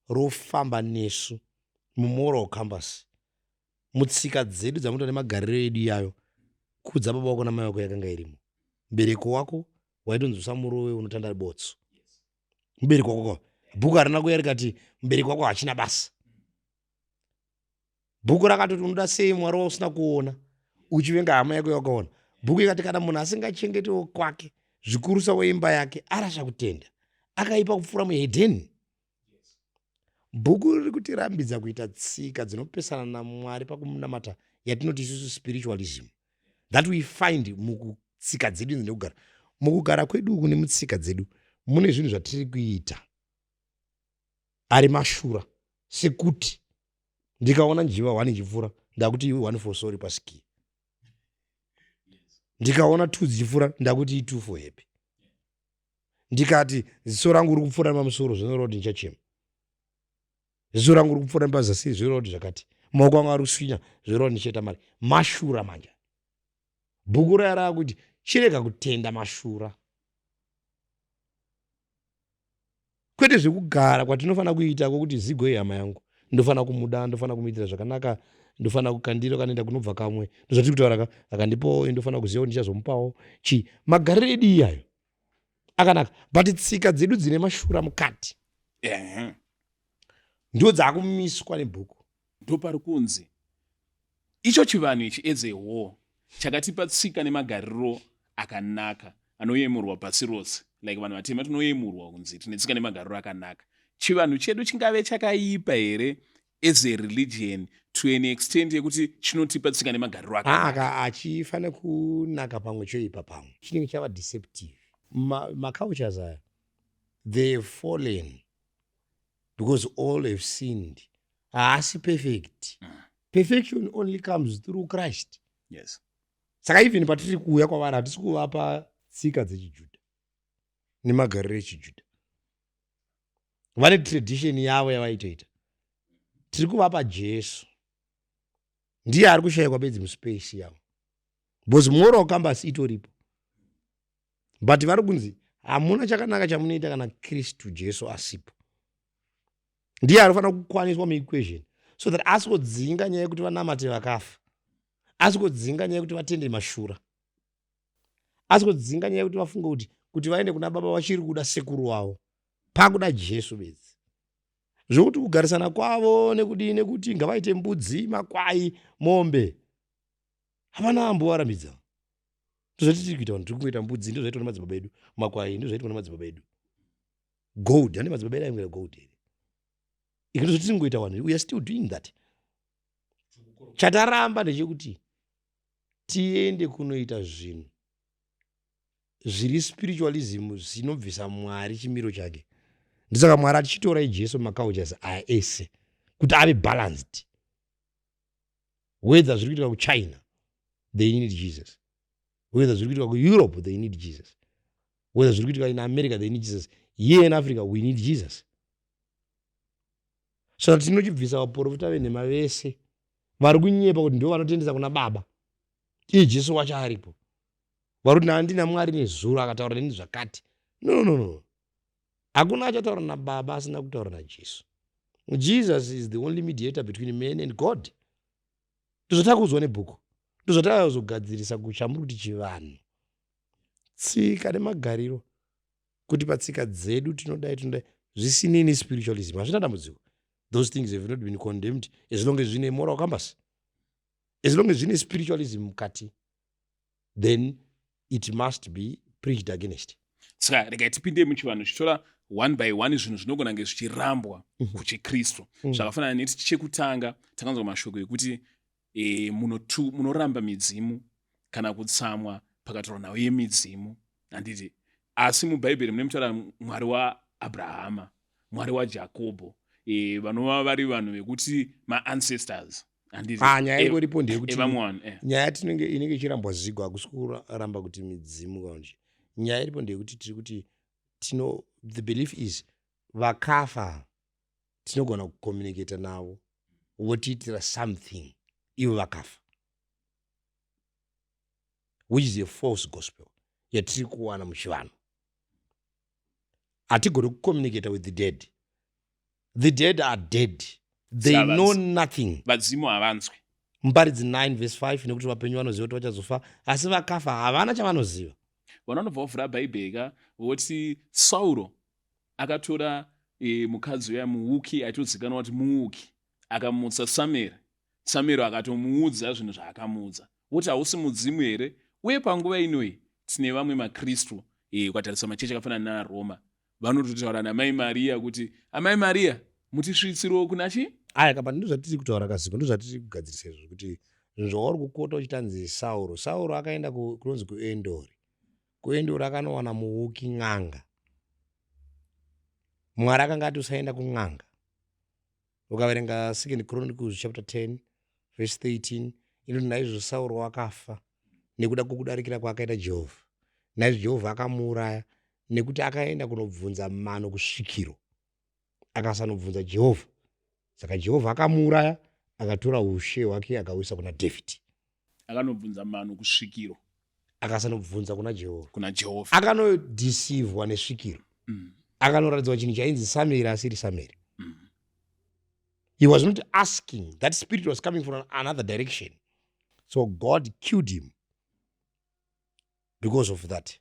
rofamba nesu mumoral compass, mutsika dzedu dzamunoita nemagariro edu iyayo. Kudza baba wako namai wako yakanga irimo. Mubereko wako waitonzi usamurowe, unotanda botso mubereki wako. Bhuku harina kuuya rikati mubereki wako hachina basa. Bhuku rakatoti unoda sei Mwari wausina kuona, uchivenga hama yako yawakaona? Bhuku ikati kana munhu asingachengetewo kwake, zvikurusa weimba yake, arasha kutenda, akaipa kupfuura muhedheni. Bhuku riri kutirambidza kuita tsika dzinopesana naMwari pakumunamata. Yatinoti isusu spiritualism that we find mukutsika dzedu nekugara mukugara kwedu uku nemutsika dzedu, mune zvinhu zvatiri kuita ari mashura, sekuti ndikaona njiva one ichipfuura, ndakuti iwe one for sorry pasiki. Ndikaona two dzichipfuura, ndakuti i two for happy. Ndikati ziso rangu ri kupfuura nepamusoro, zvinoreva kuti ndichachema. Ziso rangu ri kupfuura nepazasi, zvinoreva kuti zvakati. Maoko angu ari kuswinya, zvinoreva kuti ndichaita mari. Mashura manje. Bhuku raya raakuti chirega kutenda mashura, kwete zvekugara kwatinofanira kuita kwokuti zigo ihama yangu, ndofanira kumuda, ndofanira kumuitira zvakanaka, ndofanira kukandira kanoenda kunobva kamwe. Ndozvatiri kutaura ka. Akandipawo, ndofanira kuziva kuti ndichazomupawo chii. Magariro edu iyayo akanaka, but tsika dzedu dzine mashura mukati ndo dzaakumiswa nebhuku. Ndopari kunzi icho chivanhu ichi as a whole chakatipa tsika nemagariro akanaka anoyemurwa pasi rose. Like vanhu vatema tinoyemurwa kunzi tine tsika nemagariro akanaka. Chivanhu chedu chingave chakaipa here as a religion to an extent yekuti chinotipa tsika nemagariro akanaka? Aka achifanira kunaka pamwe, choipa pamwe. Chinenge chava deceptive. Macultures aya, they have fallen because all have sinned. Haasi perfect. Perfection only comes through Christ. Saka even patiri kuuya kwavari, hatisi kuvapa tsika dzechijudha nemagariro echijudha. Vane tradition yavo yavaitoita. Tiri kuvapa Jesu, ndiye ari kushayikwa bedzi muspace yavo, because moral compass itoripo, but vari kunzi hamuna chakanaka chamunoita kana Kristu Jesu asipo. Ndiye anofanira kukwaniswa muequation so that asikodzinga nyaya yekuti vanamate vakafa, asikodzinga nyaya yekuti vatende mashura, asikodzinga nyaya yekuti vafunge kuti vaende kuna baba vachiri kuda sekuru wavo. Pakuda Jesu bedzi. Zvokuti kugarisana kwavo nekudii, nekuti ngavaite mbudzi, makwai, mombe, havana ambovarambidza. Ndozvatiri kuita vanhu, tiri kungoita mbudzi, ndozvaitwa nemadzibaba edu, makwai ndozvaitwa nemadzibaba edu, gold ane madzibaba edu aingoita gold here? Iko ndozvatiri kungoita vanhu. We are still doing that. Chataramba ndechekuti tiende kunoita zvinhu zviri spiritualism zvinobvisa Mwari chimiro chake. Ndosaka Mwari achitora Jesu macultures aya ese kuti ave balanced. Whether zviri kuitika kuChina, they need Jesus. Whether zviri kuitika kuEurope, they need Jesus. Whether zviri kuitika in America, they need Jesus. Here in Africa, we need Jesus. Saka tinochibvisa vaprofita venhema vese vari kunyepa kuti ndo vanotendesa kuna baba, iye Jesu wacho aripo. Vari kuti handina Mwari nezuro akataura neni zvakati. No, no, no, hakuna achataura nababa asina kutaura naJesu. Jesus is the only mediator between man and God. Ndozvatakuudzwa nebhuku, ndozvatakazogadzirisa kuchamuri kuti chivanhu, tsika nemagariro, kuti patsika dzedu tinodai, tinodai, zvisinei nespiritualism. Hazvina dambudziko. Those things have not been condemned as long as zvine moral compass. As long as zvine spiritualism mukati, then it must be preached against. Saka regai tipinde muchivanhu, chitora one by one zvinhu zvinogona kunge zvichirambwa kuchikristu. Zvakafanana neti chekutanga takanzwa mashoko ekuti munoramba midzimu kana kutsamwa pakatorwa nhau yemidzimu, handiti? Asi mubhaibheri mune mutaura Mwari waAbrahama, Mwari waJakobho, vanova vari vanhu vekuti maancestors, handiti? Ah, nyaya ingoripo ndeyekuti evamwe vanhu. Nyaya tinenge inenge ichirambwa zigo, hakusi kuramba kuti midzimu kana kuti. Nyaya iripo ndeyekuti tiri kuti tino the belief is vakafa tinogona kucommunicata navo votiitira something ivo vakafa, which is a false gospel yatiri kuwana muchivanhu. Hatigoni kucommunicata with the dead. The dead are dead, they know nothing. Vadzimu havanzwi. Muparidzi 9 verse 5, nekuti vapenyu vanoziva kuti vachazofa, asi vakafa havana chavanoziva. Vanhu vanobva vavhura bhaibheri ka, voti Sauro akatora mukadzi uya muuki aitozikanwa kuti muuki, akamutsa Samueri. Samueri akatomuudza zvinhu zvaakamuudza, woti hausi mudzimu here? Uye panguva inoyi tine vamwe makristu, ukatarisa machechi akafanana naRoma, vanototaura namai Mariya kuti amai Mariya mutisvitsirewo kuna chi Aya kapa ndozvatiri kutaura kasiko, ndozvatiri kugadzirisa izvo kuti Zvinhu zvauri kukota uchitanzi Sauro. Sauro akaenda kunonzi kuEndori. KuEndori akanowana muuki, n'anga. Mwari akanga ati usaenda kun'anga. Ukaverenga Second Chronicles chapter 10 verse 13, inoti naizvozvo Sauro akafa nekuda kwokudarikira kwaakaita Jehovha. Naizvo Jehovha akamuuraya nekuti akaenda kunobvunza mano kusvikiro, akasanobvunza Jehovha. Saka Jehovha akamuuraya, akatora ushe hwake akauisa kuna Dhavhidhi. Akanobvunza mano kusvikiro. Akasanobvunza kuna Jehovha. Kuna Jehovha. Akanodhisivhwa nesvikiro. Akanoratidzwa chinhu chainzi Samueri asiri Samueri. He was not asking. That spirit was coming from another direction. So God killed him because of that.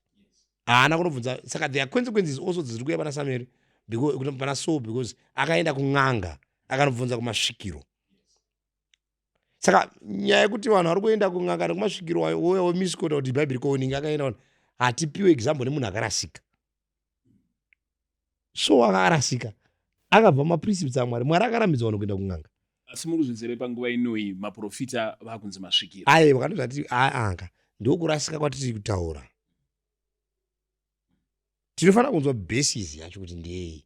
Haana kunobvunza. Saka there are consequences also dziri kuuya pana Samueri, pana Saul, because akaenda kun'anga, akanobvunza kumasvikiro. Saka nyaya yekuti vanhu vari kuenda kun'anga nekumasvikiro, wouya womisquota kuti Bhaibheri koningi akaenda vanhu, hatipiwe example nemunhu akarasika. So akarasika, akabva maprecepts aMwari. Mwari akarambidza vanhu kuenda kun'anga. Asi muri kuzvidzere panguva inoyi maprofita vakunzi masvikiro. Aiwa, kanozvati anga ndokurasika kwatiri kutaura. Tinofanira kunzwa basis yacho kuti ndeyei,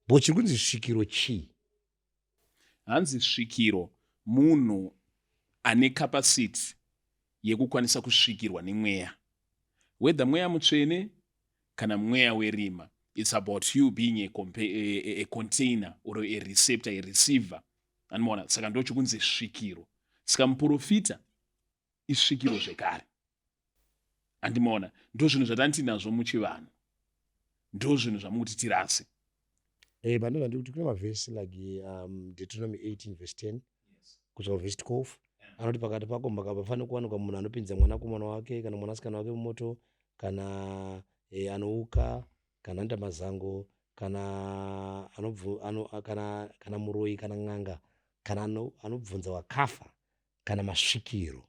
bo chiri kunzi svikiro chii? Hanzi svikiro munhu ane capacity yekukwanisa kusvikirwa nemweya, whether mweya mutsvene kana mweya werima. It's about you being a container or a receptor, a receiver, anoona. Saka ndo chikunzi svikiro. Saka muprofita isvikiro zvekare, handimaona? Ndo zvinhu zvatantinazvo muchivanhu, ndo zvinhu zvamukuti tirase. Pandova ndikuti kune mavhesi like Deuteronomy 18 verse 10 kusvika verse 12, anoti pakati pako pafanira kuwanikwa munhu anopinza mwanakomana wake kana mwanasikana wake mumoto, kana anouka, kana anoita mazango, kana kana muroyi, kana n'anga, kana anobvunza wakafa, kana masvikiro,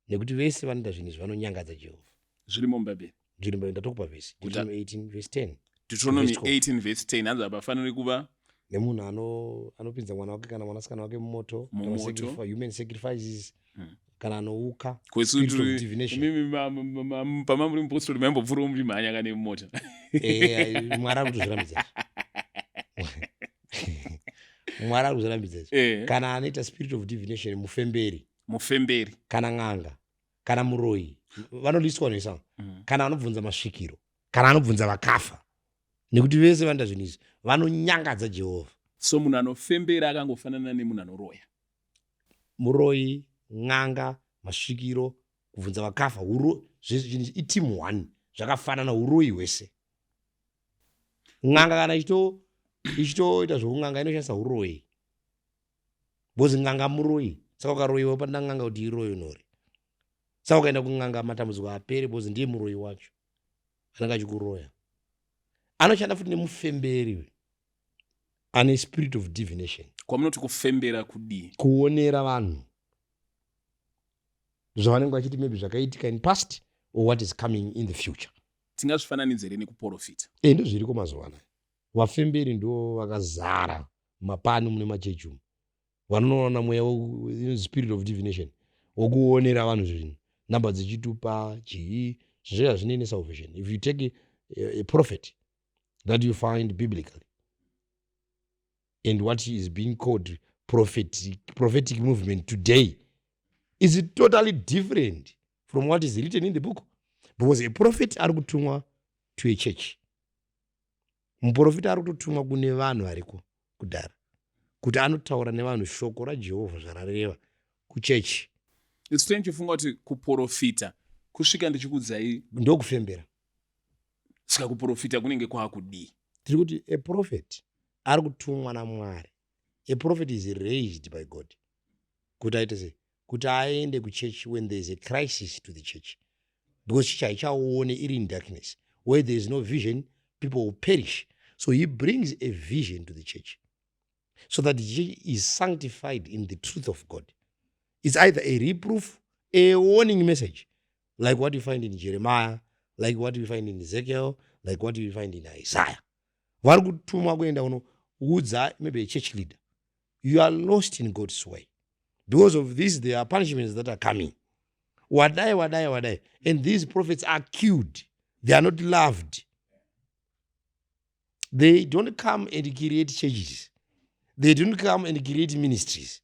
nekuti vese vanoita zvinhu izvi vanonyangadza Jehovha. Zvirimo muBhaibheri? Zvirimo, ndatokupa vhesi, Deuteronomy 18 verse 10. Deuteronomy Verse 12. 18 verse 10, hanzi hapafaniri kuva nemunhu anopinza mwana wake kana mwanasikana wake mumoto, kana Mumoto. Human sacrifices, kana anouka, Kwesu spirit of divination. Imimi pamamuri mupostori maimbopfuurawo muchimhanya kane mumota? Mwari ari kutozvirambidza izvi. Mwari ari kuzvirambidza izvi. Kana anoita spirit of divination, mufemberi. Mufemberi. Kana n'anga, kana muroyi, vanoliswa noisa, kana anobvunza masvikiro, kana anobvunza vakafa, nekuti vese vanoita zvinhu izvi vanonyangadza Jehovha. So munhu anofembera akangofanana nemunhu anoroya? Muroyi, n'anga, masvikiro, kubvunza vakafa, zvese zvinhu iteam one, zvakafanana, uroyi hwese. N'anga kana ichitoita zvokun'anga inoshandisa uroyi, because n'anga muroyi. Saka ukaroyiwa panida n'anga kuti iroyi unori. Saka ukaenda kun'anga matambudziko apere, because ndiye muroyi wacho anenge achikuroya. Anoshanda futi nemufemberi ane spirit of divination. Kwamunoti kufembera kudii? Kuonera vanhu zvavanenge vachiti maybe zvakaitika in past or what is coming in the future. Tingazvifananidzere nekuprofita? E, ndozviriko mazuva anaya. Vafemberi ndo vakazara mapani mune machechi umu, vanonoona mweya spirit of divination wokuonera vanhu zvinhu, namba dzichitupa chii. Zvinhu hazvinei nesalvation. If you take a prophet that you find biblically and what is being called prophetic movement today is totally different from what is written in the book, because a prophet ari kutumwa to a church. Muprofita ari kutotumwa kune vanhu variko kudhara kuti anotaura nevanhu shoko raJehovha zvarareva kuchechi. Isu tichifunga kuti kuprofita kusvika ndichikudzai. Ndokufembera. Saka kuprofita kunenge kwaakudii? Tiri kuti a prophet ari kutumwa naMwari. A prophet is raised by God kuti aite sei? Kuti aende kuchechi when there is a crisis to the church, because church haichaone, iri in darkness. Where there is no vision, people will perish. So he brings a vision to the church so that the church is sanctified in the truth of God. It's either a reproof, a warning message, like what you find in Jeremiah, like what you find in Ezekiel, like what you find in Isaiah. Vari kutumwa kuenda kunoudza maybe a church leader, you are lost in God's way. Because of this there are punishments that are coming. Wadai, wadai, wadai. And these prophets are killed. They are not loved. They don't come and create churches. They don't come and create ministries.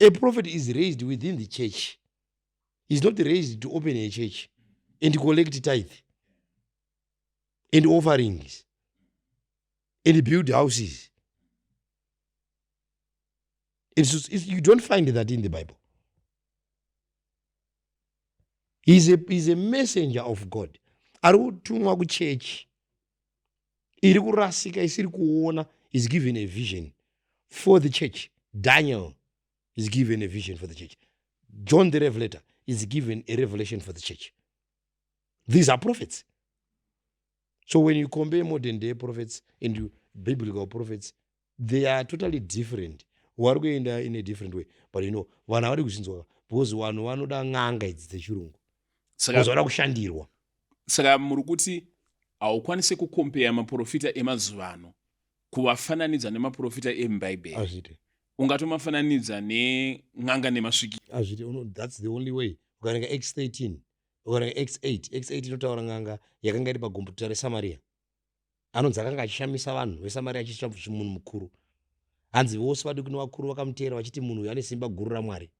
A prophet is raised within the church. He's not raised to open a church and collect tithe and offerings and build houses. You don't find that in the Bible. He's a messenger of God. Ari kutumwa kuchechi iri kurasika, isiri kuona. Is given a vision for the church. Daniel is given a vision for the church. John the Revelator is given a revelation for the church. These are prophets. So when you compare modern day prophets and biblical prophets, they are totally different. Vari kuenda in a different way. But you know, vanhu havari kuzvinzwa because vanhu vanoda n'anga idzi dzechirungu. Because vanoda kushandirwa. Saka muri kuti haukwanisi kukompeya maprofita emazuva ano kuvafananidza nemaprofita emubhaibheri. Hazviite. Ungatomafananidza nen'anga nemasvikiro. Hazviite. That's the only way. Ukaverenga Acts 13, ukaverenga Acts 8, Acts 8 inotaura n'anga yakanga iri pagombotuta reSamaria. Anonzi akanga achishamisa vanhu veSamaria achiita munhu mukuru. Hanzi vose vaduku nevakuru vakamuteera vachiti munhu uyu ane simba guru raMwari.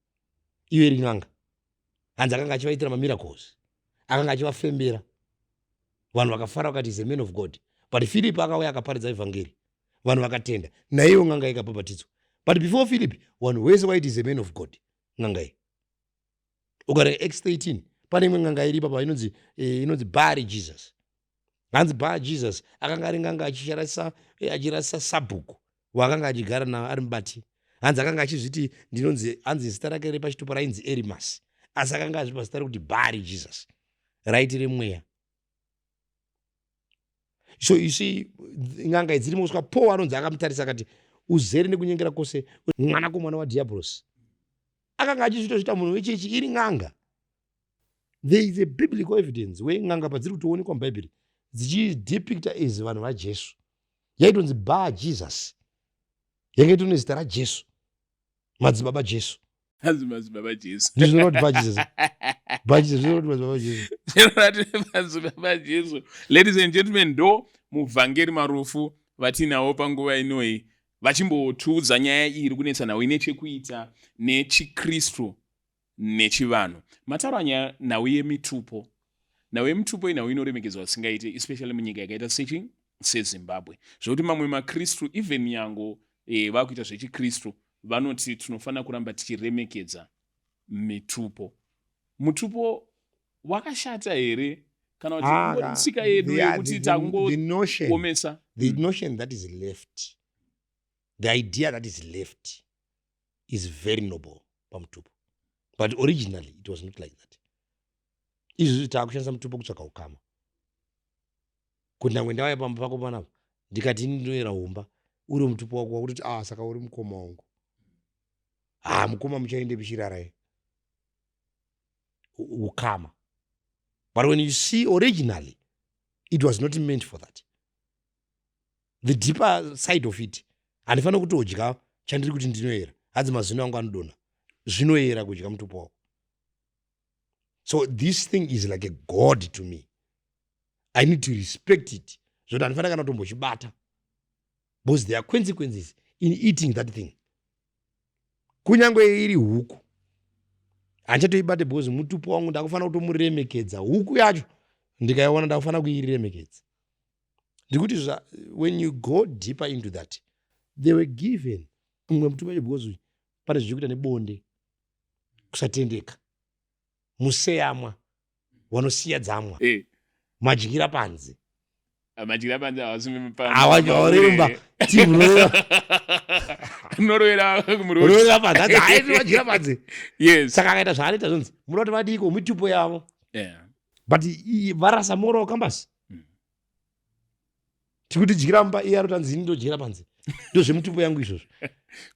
Iyo iri n'anga. Hanzi akanga achivaitira mamiracles. Akanga achivafembera. Vanhu vakafara vakati is a man of God. But Philip akauya akaparidza evhangeri. Vanhu vakatenda. Naiyo n'anga ikabhabhatidzwa. But before Philip, vanhu vese vaiti is a man of God. N'anga iyi. Ukaverenga Acts 13, pane imwe n'anga iri ipapa inonzi Bari Jesus. Hanzi Bar Jesus akanga ari n'anga achirasisa sabhuku waakanga achigara naye ari mubati. Hanzi akanga achizviti ndinonzi, hanzi zita rake repachitupa rainzi Erimas, asi akanga azvipa zita rekuti Bari Jesus, raiti remweya. So you see, n'anga idzi dzirimo kusvika Paul anonzi akamutarisa akati uzere nekunyengera kwose, mwanakomana wadhiabhorosi. Akanga achizvitozvita munhu wechechi iri n'anga. There is a biblical evidence where n'anga padziri kutoonekwa muBhaibheri dzichidepicta as vanhu vaJesu. Yaitonzi Bar Jesus. Yanga itori nezita raJesu. Madzibaba Jesu. Hanzi madzibaba Jesu. Ndizvo not Bar Jesus. Bar Jesus, ndizvo not madzibaba Jesu. Madzibaba Jesu. Ladies and gentlemen, ndo muvhangeri Marufu vatinawo panguva inoyi vachimbotiudza nyaya iyi iri kunetsa nhau ine chekuita nechiKristu nechivanhu. Mataura nyaya nhau yemitupo. Nhau yemitupo inhau inoremekedzwa zvisingaite, especially munyika yakaita sechi seZimbabwe. Zvekuti mamwe maKristu even nyango vakuita zvechiKristu vanoti tinofanira kuramba tichiremekedza mitupo. Mutupo wakashata here kana kuti ingori tsika yedu yekuti takungoomesa? The notion that is left, the idea that is left is very noble pamutupo. But originally it was not like that. Izvozvi taakushandisa mutupo kutsvaka ukama. Kuti nyangwe ndauya pamba pako panapa ndikati ini ndinoyera humba, uri mutupo wako wakutoti saka uri mukoma wangu. Mukoma muchaendepi chirarai. Ukama. But when you see originally, it was not meant for that. The deeper side of it, handifaniri kutodya chandiri kuti ndinoyera. Hadzi mazino angu anodonha. Zvinoyera kudya mutupo wako. So this thing is like a god to me. I need to respect it. Zvoti handifaniri kana kutombochibata. Because there are consequences in eating that thing. Kunyange iri huku handichatoibate because mutupo wangu ndakufanira kutomuremekedza. Huku yacho ndikaiona ndakufanira kuiremekedza. Ndikuti when you go deeper into that, they were given mumwe mutupo wacho because pane zvichikuita nebonde, kusatendeka, museyamwa, vanosiya dzamwa, madyira panze. Madyira panze havasi Awaoremba unorovera unorovera panze. Hanzi, hai, madyira panze. Yes. Saka akaita zvaanoita zvonzi munoda kuti vadiko mitupo yavo. But varasa moral compass. Tikuti dyira mumba, iye anoti hanzi ini ndodyira panze. Ndozvemutupo yangu izvozvo.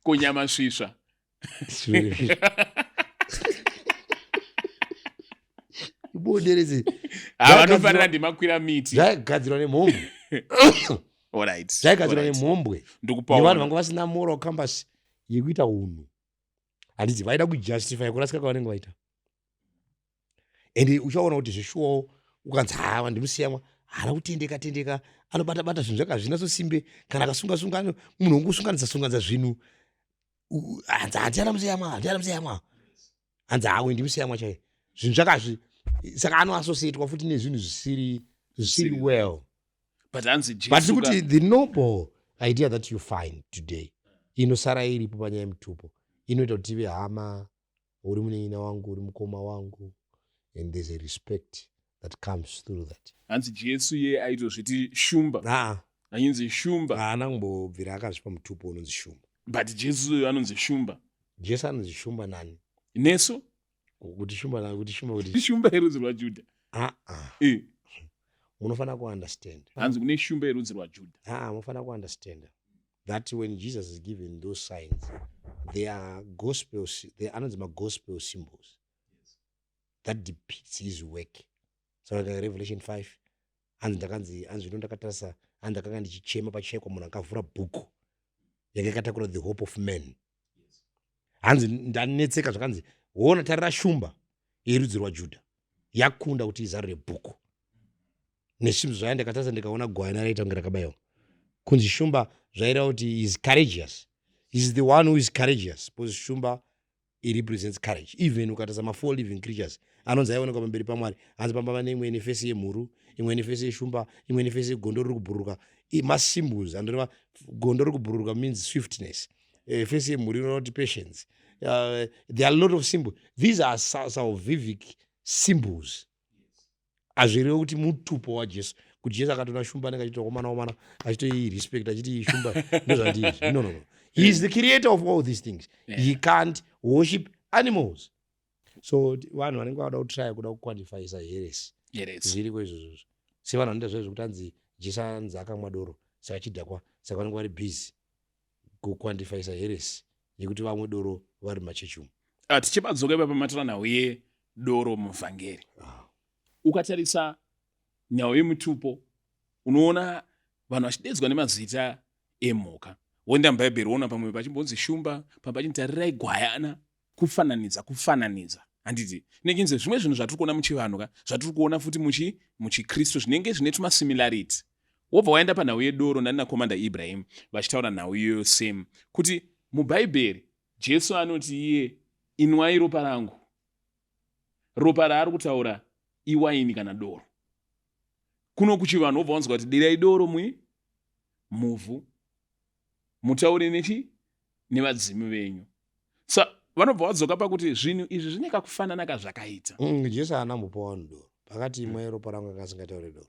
Kunyama svisva. Ibonderese. Vanofanira ndimakwira miti. Zvaigadzirwa nemhombwe. All right. Zvaigadzirwa nemhombwe. Ndikupaona. Nevanhu vanga vasina moral compass yekuita unhu. Handiti vaida kujustify kurasika kwavanenge vaita. And uchaona kuti zveshuwawo ukanzi, "Hawa, ndimusiyamwa, haana kutendeka tendeka, anobata bata zvinhu zvake hazvina sosimbe, kana akasunga sunga munhu wongosunganidza sunganidza zvinhu." Hanzi, "Handiana musiyamwa, handiana musiyamwa." Hanzi, "Hawe, ndimusiyamwa chaiye, zvinhu zvakazvi." Saka anoassociatwa futi nezvinhu zvisiri well. But hanzi But Jesu kuti the noble idea that you find today inosara iripo panyaya yemutupo inoita kuti tive hama. Uri munin'ina wangu, uri mukoma wangu, and there's a respect that comes through that. Hanzi Jesu iye aitozviti shumba. Aa. Ainzi shumba. Haana kumbobvira akazvipa mutupo unonzi shumba. But Jesu anonzi shumba. Jesu anonzi shumba nani? Nesu. Kuti shumba nani? Kuti shumba kuti Shumba yerudzi rwaJudha. Aa. Munofanira kuunderstand. Hanzi kune shumba yerudzi rwaJudha. Aa, munofanira kuunderstand that when Jesus is given those signs, they are gospel, they anonzi magospel symbols that depicts his work. Saka like Revelation 5, hanzi ndakanzi, hanzi zvino ndakatarisa, hanzi ndakanga ndichichema pachekwa munhu akavhura bhuku yanga yakatakura the hope of man. Hanzi ndanetseka, zvakanzi, "Hona, tarira shumba yerudzi rwaJudha yakunda kuti izarure bhuku nezvinhu zvaya." Ndakatarisa, ndikaona gwayana raita kunge rakabayiwa. Kunzi shumba zvaireva kuti is courageous, is the one who is courageous, because shumba, it represents courage. Even ukatarisa mafour living creatures anonzi aionekwa pamberi paMwari, hanzi pamba pane imwe ine face yemhuru, imwe ine face yeshumba, imwe ine face yegondo riri kubhururuka. Masymbols anoreva gondo riri kubhururuka means swiftness. Face yemhuru inoreva kuti patience. There are a lot of symbols. These are salvific symbols. Hazvirevi kuti mutupo waJesu, kuti Jesu akatoona shumba anenge achiti omana omana, achitoirespect, achiti, "Shumba, ndozvandizvi." No, he is the creator of all these things. He can't worship animals. So vanhu vanenge vada kutrya kuda kuquantifyisa heresy. Heresy. Zviriko izvozvozvo, sevanhu vanoita zvaizvo kuti anzi Jesu anzi akamwa doro saka chidhakwa. Saka vanenge vari busy kuquantifyisa heresy yekuti vamwe doro vari mumachechi umu. Ah, tichibadzoka ipa pamatora nhau yedoro muvhangeri. Ukatarisa nhau yemutupo, unoona vanhu vachidedzwa nemazita emhuka. Woenda mubhaibheri, woona pamwe pachimbonzi shumba, pamwe pachinzi tarirai gwayana. Kufananidza, kufananidza, handiti? Nechinzi zvimwe zvinhu zvatiri kuona muchivanhu ka, zvatiri kuona futi muchikristu, zvinenge zvine tumasimilarity. Wobva waenda panhau yedoro, ndani naCommander Ibrahim vachitaura nhau iyoyo same, kuti mubhaibheri Jesu anoti iye, "Inwai ropa rangu." Ropa raari kutaura iwaini kana doro. Kuno kuchivanhu wobva wanzwa kuti dirai doro mui muvhu, mutaure nechi nevadzimu venyu. Sa vanobva vadzoka pakuti zvinhu izvi zvine kakufanana kazvakaita. Jesu haana mbopa vanhu doro. Pakati imwe ropa rangu, anga asingatauri doro.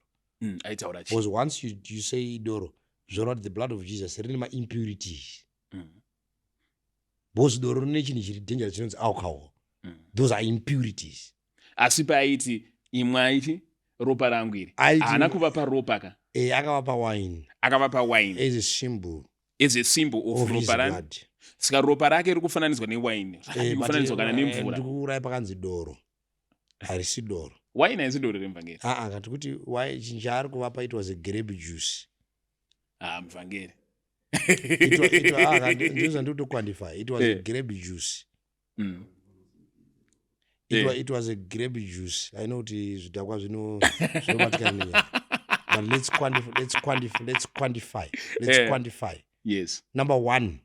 Aitaura chi? Because once you say doro, zvoreva kuti the blood of Jesus rine maimpurities, because doro rine chinhu chiri dangerous chinonzi alcohol. Those are impurities. Asi paaiti imwai chi ropa rangu iri, haana kuvapa ropa ka? E, akavapa wine. Akavapa wine. As a symbol. As a symbol of of his ropa rani. blood. Saka ropa rake riri kufananidzwa newaini, Eh, but, kufananidzwa kana nemvura. Ndikuurai, pakanzi doro harisi doro. Waini haisi doro remuvhangeri. Aa, kati kuti chinhu chaari kuvapa, it was a grape juice. Ah, muvhangeri. Ndizvo ndikutoquantify. It was a grape juice. It was a grape juice. I know kuti zvidhakwa zvinobatikana nenyaya, but let's quantify, let's quantify, let's quantify, let's quantify. Number one,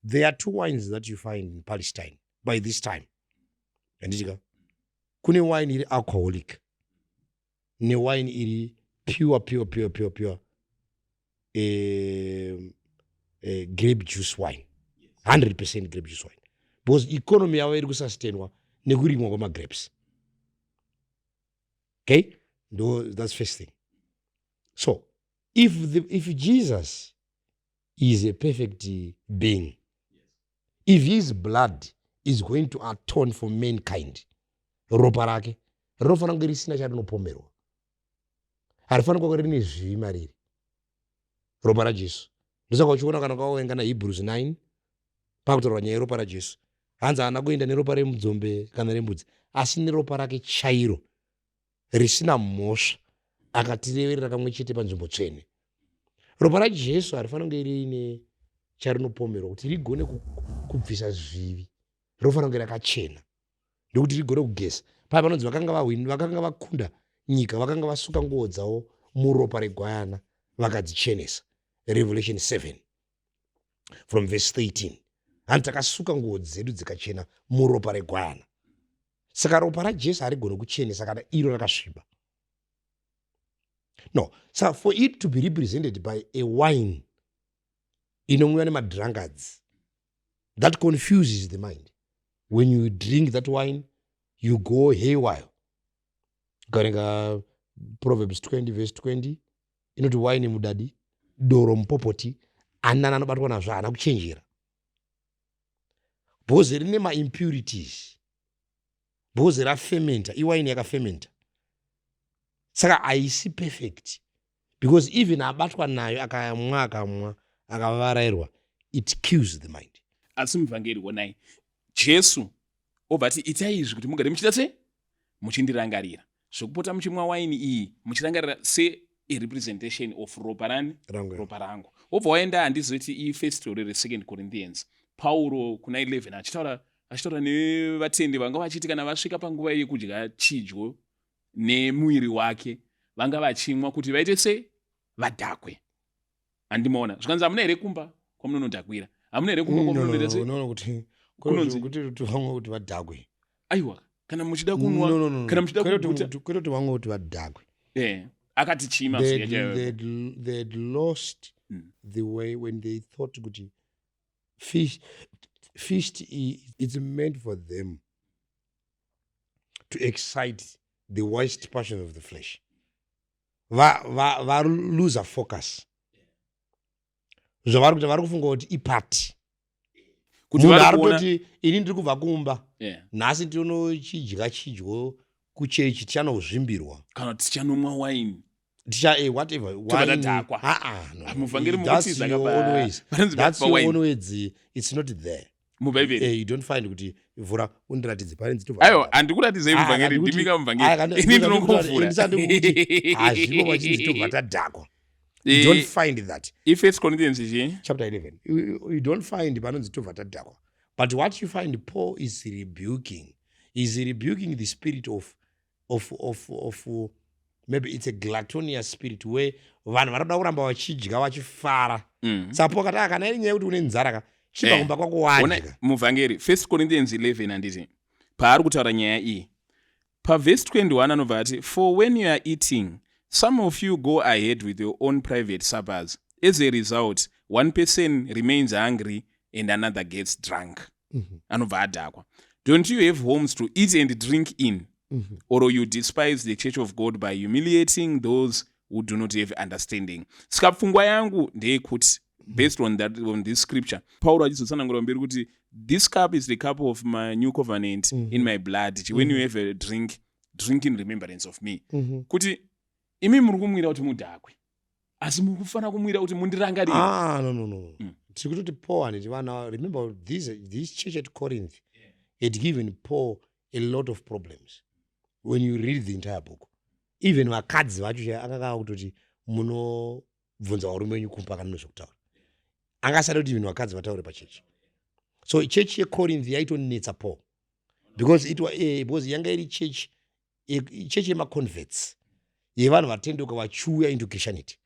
there are two wines that you find in Palestine by this time, handitika? Kune wine iri alcoholic newine iri pure, pure, pure, pure, pure grape juice wine, 100% grape juice wine, because economy yavo iri kusustainwa nekurimwa kwemagrapes. Okay, ndo that's first thing. So if Jesus is a perfect being, if his blood is going to atone for mankind, ropa rake rinofanira kunge risina charinopomerwa, harifaniri kunge rine zvivi mariri, ropa raJesu. Ndosaka uchiona kana ukawerenga naHebrews 9, pakutaurwa nyaya yeropa raJesu, hanzi haana kuenda neropa remudzombe kana rembudzi, asi neropa rake chairo risina mhosva akatireverera kamwe chete panzvimbo tsvene. Ropa raJesu harifaniri kunge riine charinopomerwa kuti rigone kubvisa zvivi. Rinofanira kunge rakachena ndokuti rigone kugeza. Paya panonzi vakanga vahwini, vakanga vakunda nyika, vakanga vasuka nguo dzavo muropa regwayana vakadzichenesa. Revelation 7 from verse 13. Hanzi takasuka nguo dzedu dzikachena muropa regwayana. Saka ropa raJesu harigoni kuchenesa kana iro rakasviba. No, saka for it to be represented by a wine inomwiwa nemadrunkards, that confuses the mind. When you drink that wine, you go haywire. Ukaverenga Proverbs 20 verse 20, inoti wine mudadi, doro mupopoti, anani anobatwa nazvo haana kuchenjera, because rine maimpurities, because rafementa, iwaini yakafementa, saka haisi perfect, because even abatwa nayo akamwa, akamwa akavarairwa, it kills the mind. Asi muvhangeri, onai, Jesu obva ati, "Itai izvi kuti mugare muchiita sei? Muchindirangarira." Zvekupota muchimwa waini iyi muchirangarira searepresentation of ropa rani? Rangu. Ropa rangu. Wobva waenda, handizoti ifirst or resecond Corinthians, Pauro kuna 11 achitaura nevatendi vanga vachiti kana vasvika panguva yekudya chidyo nemuviri wake, vanga vachimwa kuti vaite sei? Vadhakwe. Handimaona zvikanzi, "Hamuna here kumba kwamunonodhakwira? Hamuna here kumba kwamunonoita sei?" Unoona kuti kuti vamwe kuti vadhakwe. Aiwa, kana muchida kunwa, No, no, no. kana muchida Kwete kuguta. Kwete kuti vamwe kuti vadhakwe. Akati chima. They had lost the way when they thought kuti feast it's meant for them to excite the worst passion of the flesh. Va lose focus. Zvavari kuita, vari kufunga kuti iparty. Kuti Munhu vari ari kuona kutoti, "Ini ndiri kubva kumba, nhasi ndinochidya chidyo kuchechi, tichanozvimbirwa." Kana kuti tichanomwa waini. Ticha whatever. Tobva Wine. tadhakwa. Ah, no. Muvhangeri That's mukutiza your own ways. panonzi That's your pawaini own words. It's not there. Mubhaibheri. You don't find kuti, vhura undiratidze parinzi. Aiwa, handikuratidzei, muvhangeri, ndimika muvhangeri, ini ndinongovhura. Hazvipo pachinzi tobva tadhakwa. You don't find that. Ifirst Corinthians chii? Chapter 11. You don't find panonzi tobva tadhakwa, but what you find, Paul is rebuking, is rebuking the spirit of maybe it's a gluttonous spirit where vanhu vanoda kuramba vachidya vachifara. Saka Paul akati, "Ah, kana iri nyaya yekuti une nzara ka, chibva kumba kwako wadya." Muvhangeri, First Corinthians 11, handiti paari kutaura nyaya iyi pavhesi 21, anobva ati, "For when you are eating, some of you go ahead with your own private suppers. As a result, one person remains hungry and another gets drunk." Anobva adhakwa. "Don't you have homes to eat and drink in? Or you despise the church of God by humiliating those who do not have understanding?" Saka pfungwa yangu ndeyekuti, based on that, on this scripture, Pauro achizotsanangura mberi kuti, "This cup is the cup of my new covenant in my blood. When you have a drink, drink in remembrance of me." Kuti imi muri kumwira kuti mudhakwe, asi muri kufanira kumwira kuti mundirangarire. Ah, no. Tiri kutoti Paul handiti vana, remember this church at Corinth had given Paul a lot of problems. When you read the entire book, even vakadzi vacho chaivo akanga kutoti, "Munobvunza varume venyu kumba kana nezvekutaura." Angasada kuti even vakadzi vataure pachechi. So chechi yeCorinth yaitonetsa Paul because because yanga iri chechi, chechi yemaconverts, yevanhu vatenduka vachiuya into Christianity,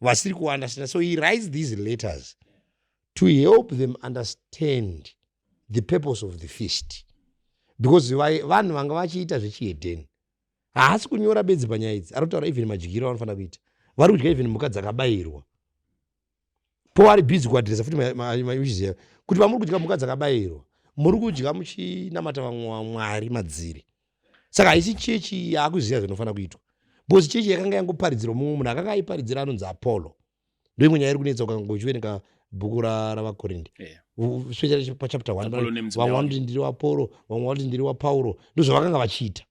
vasiri kuunderstand. So he writes these letters to help them understand the purpose of the feast, because vanhu vanga vachiita zvechihedheni. Haasi kunyora bedzi panyaya idzi, ari kutaura even madyiro avanofanira kuita. Vari kudya even mhuka dzakabayirwa. Po ari busy kuaddressa futi maissues kuti vamuri kudya mhuka dzakabayirwa, muri kudya muchinamata vamwe vamwari madziri. Saka haisi chechi yaakuziva zvinofanira kuitwa, because chechi yakanga yangoparidzirwa mumwe munhu akanga aiparidzira anonzi Apollo. Ndoimwe nyaya iri kunetsa ukanga uchiverenga bhuku ravaKorindi, especially pachapter 1. Apollo nemudzimai Vamwe wake. vanoti ndiri waApollo, vamwe vanoti ndiri waPauro. Ndozvavakanga vachiita.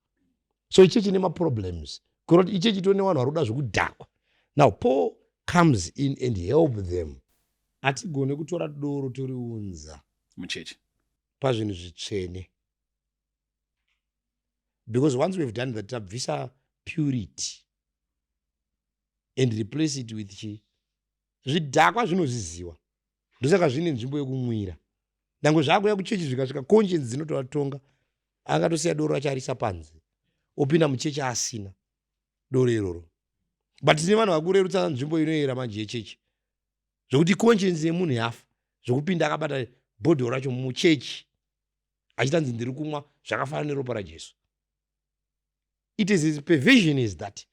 So ichechi nemaproblems, kureva kuti ichechi tone vanhu vari kuda zvekudhakwa. Now Paul comes in and help them. Hatigone kutora doro toriunza muchechi pazvinhu zvitsvene, because once we've done that, tabvisa purity and replace it with chi? Zvidhakwa zvinozviziva, ndosaka zvine nzvimbo yekumwira. Nyange zvaakuya kuchechi zvikasvika, conscience dzinotovatonga. Akatosiya doro racho arisa panze, opinda muchechi asina doro iroro. But tine vanhu vakurerutsa nzvimbo inoyera manje yechechi, zvokuti conscience yemunhu yafa, zvokupinda akabata bhodhoro racho muchechi achitanzi, "Ndiri kumwa zvakafanana neropa raJesu." It is a perversion is that.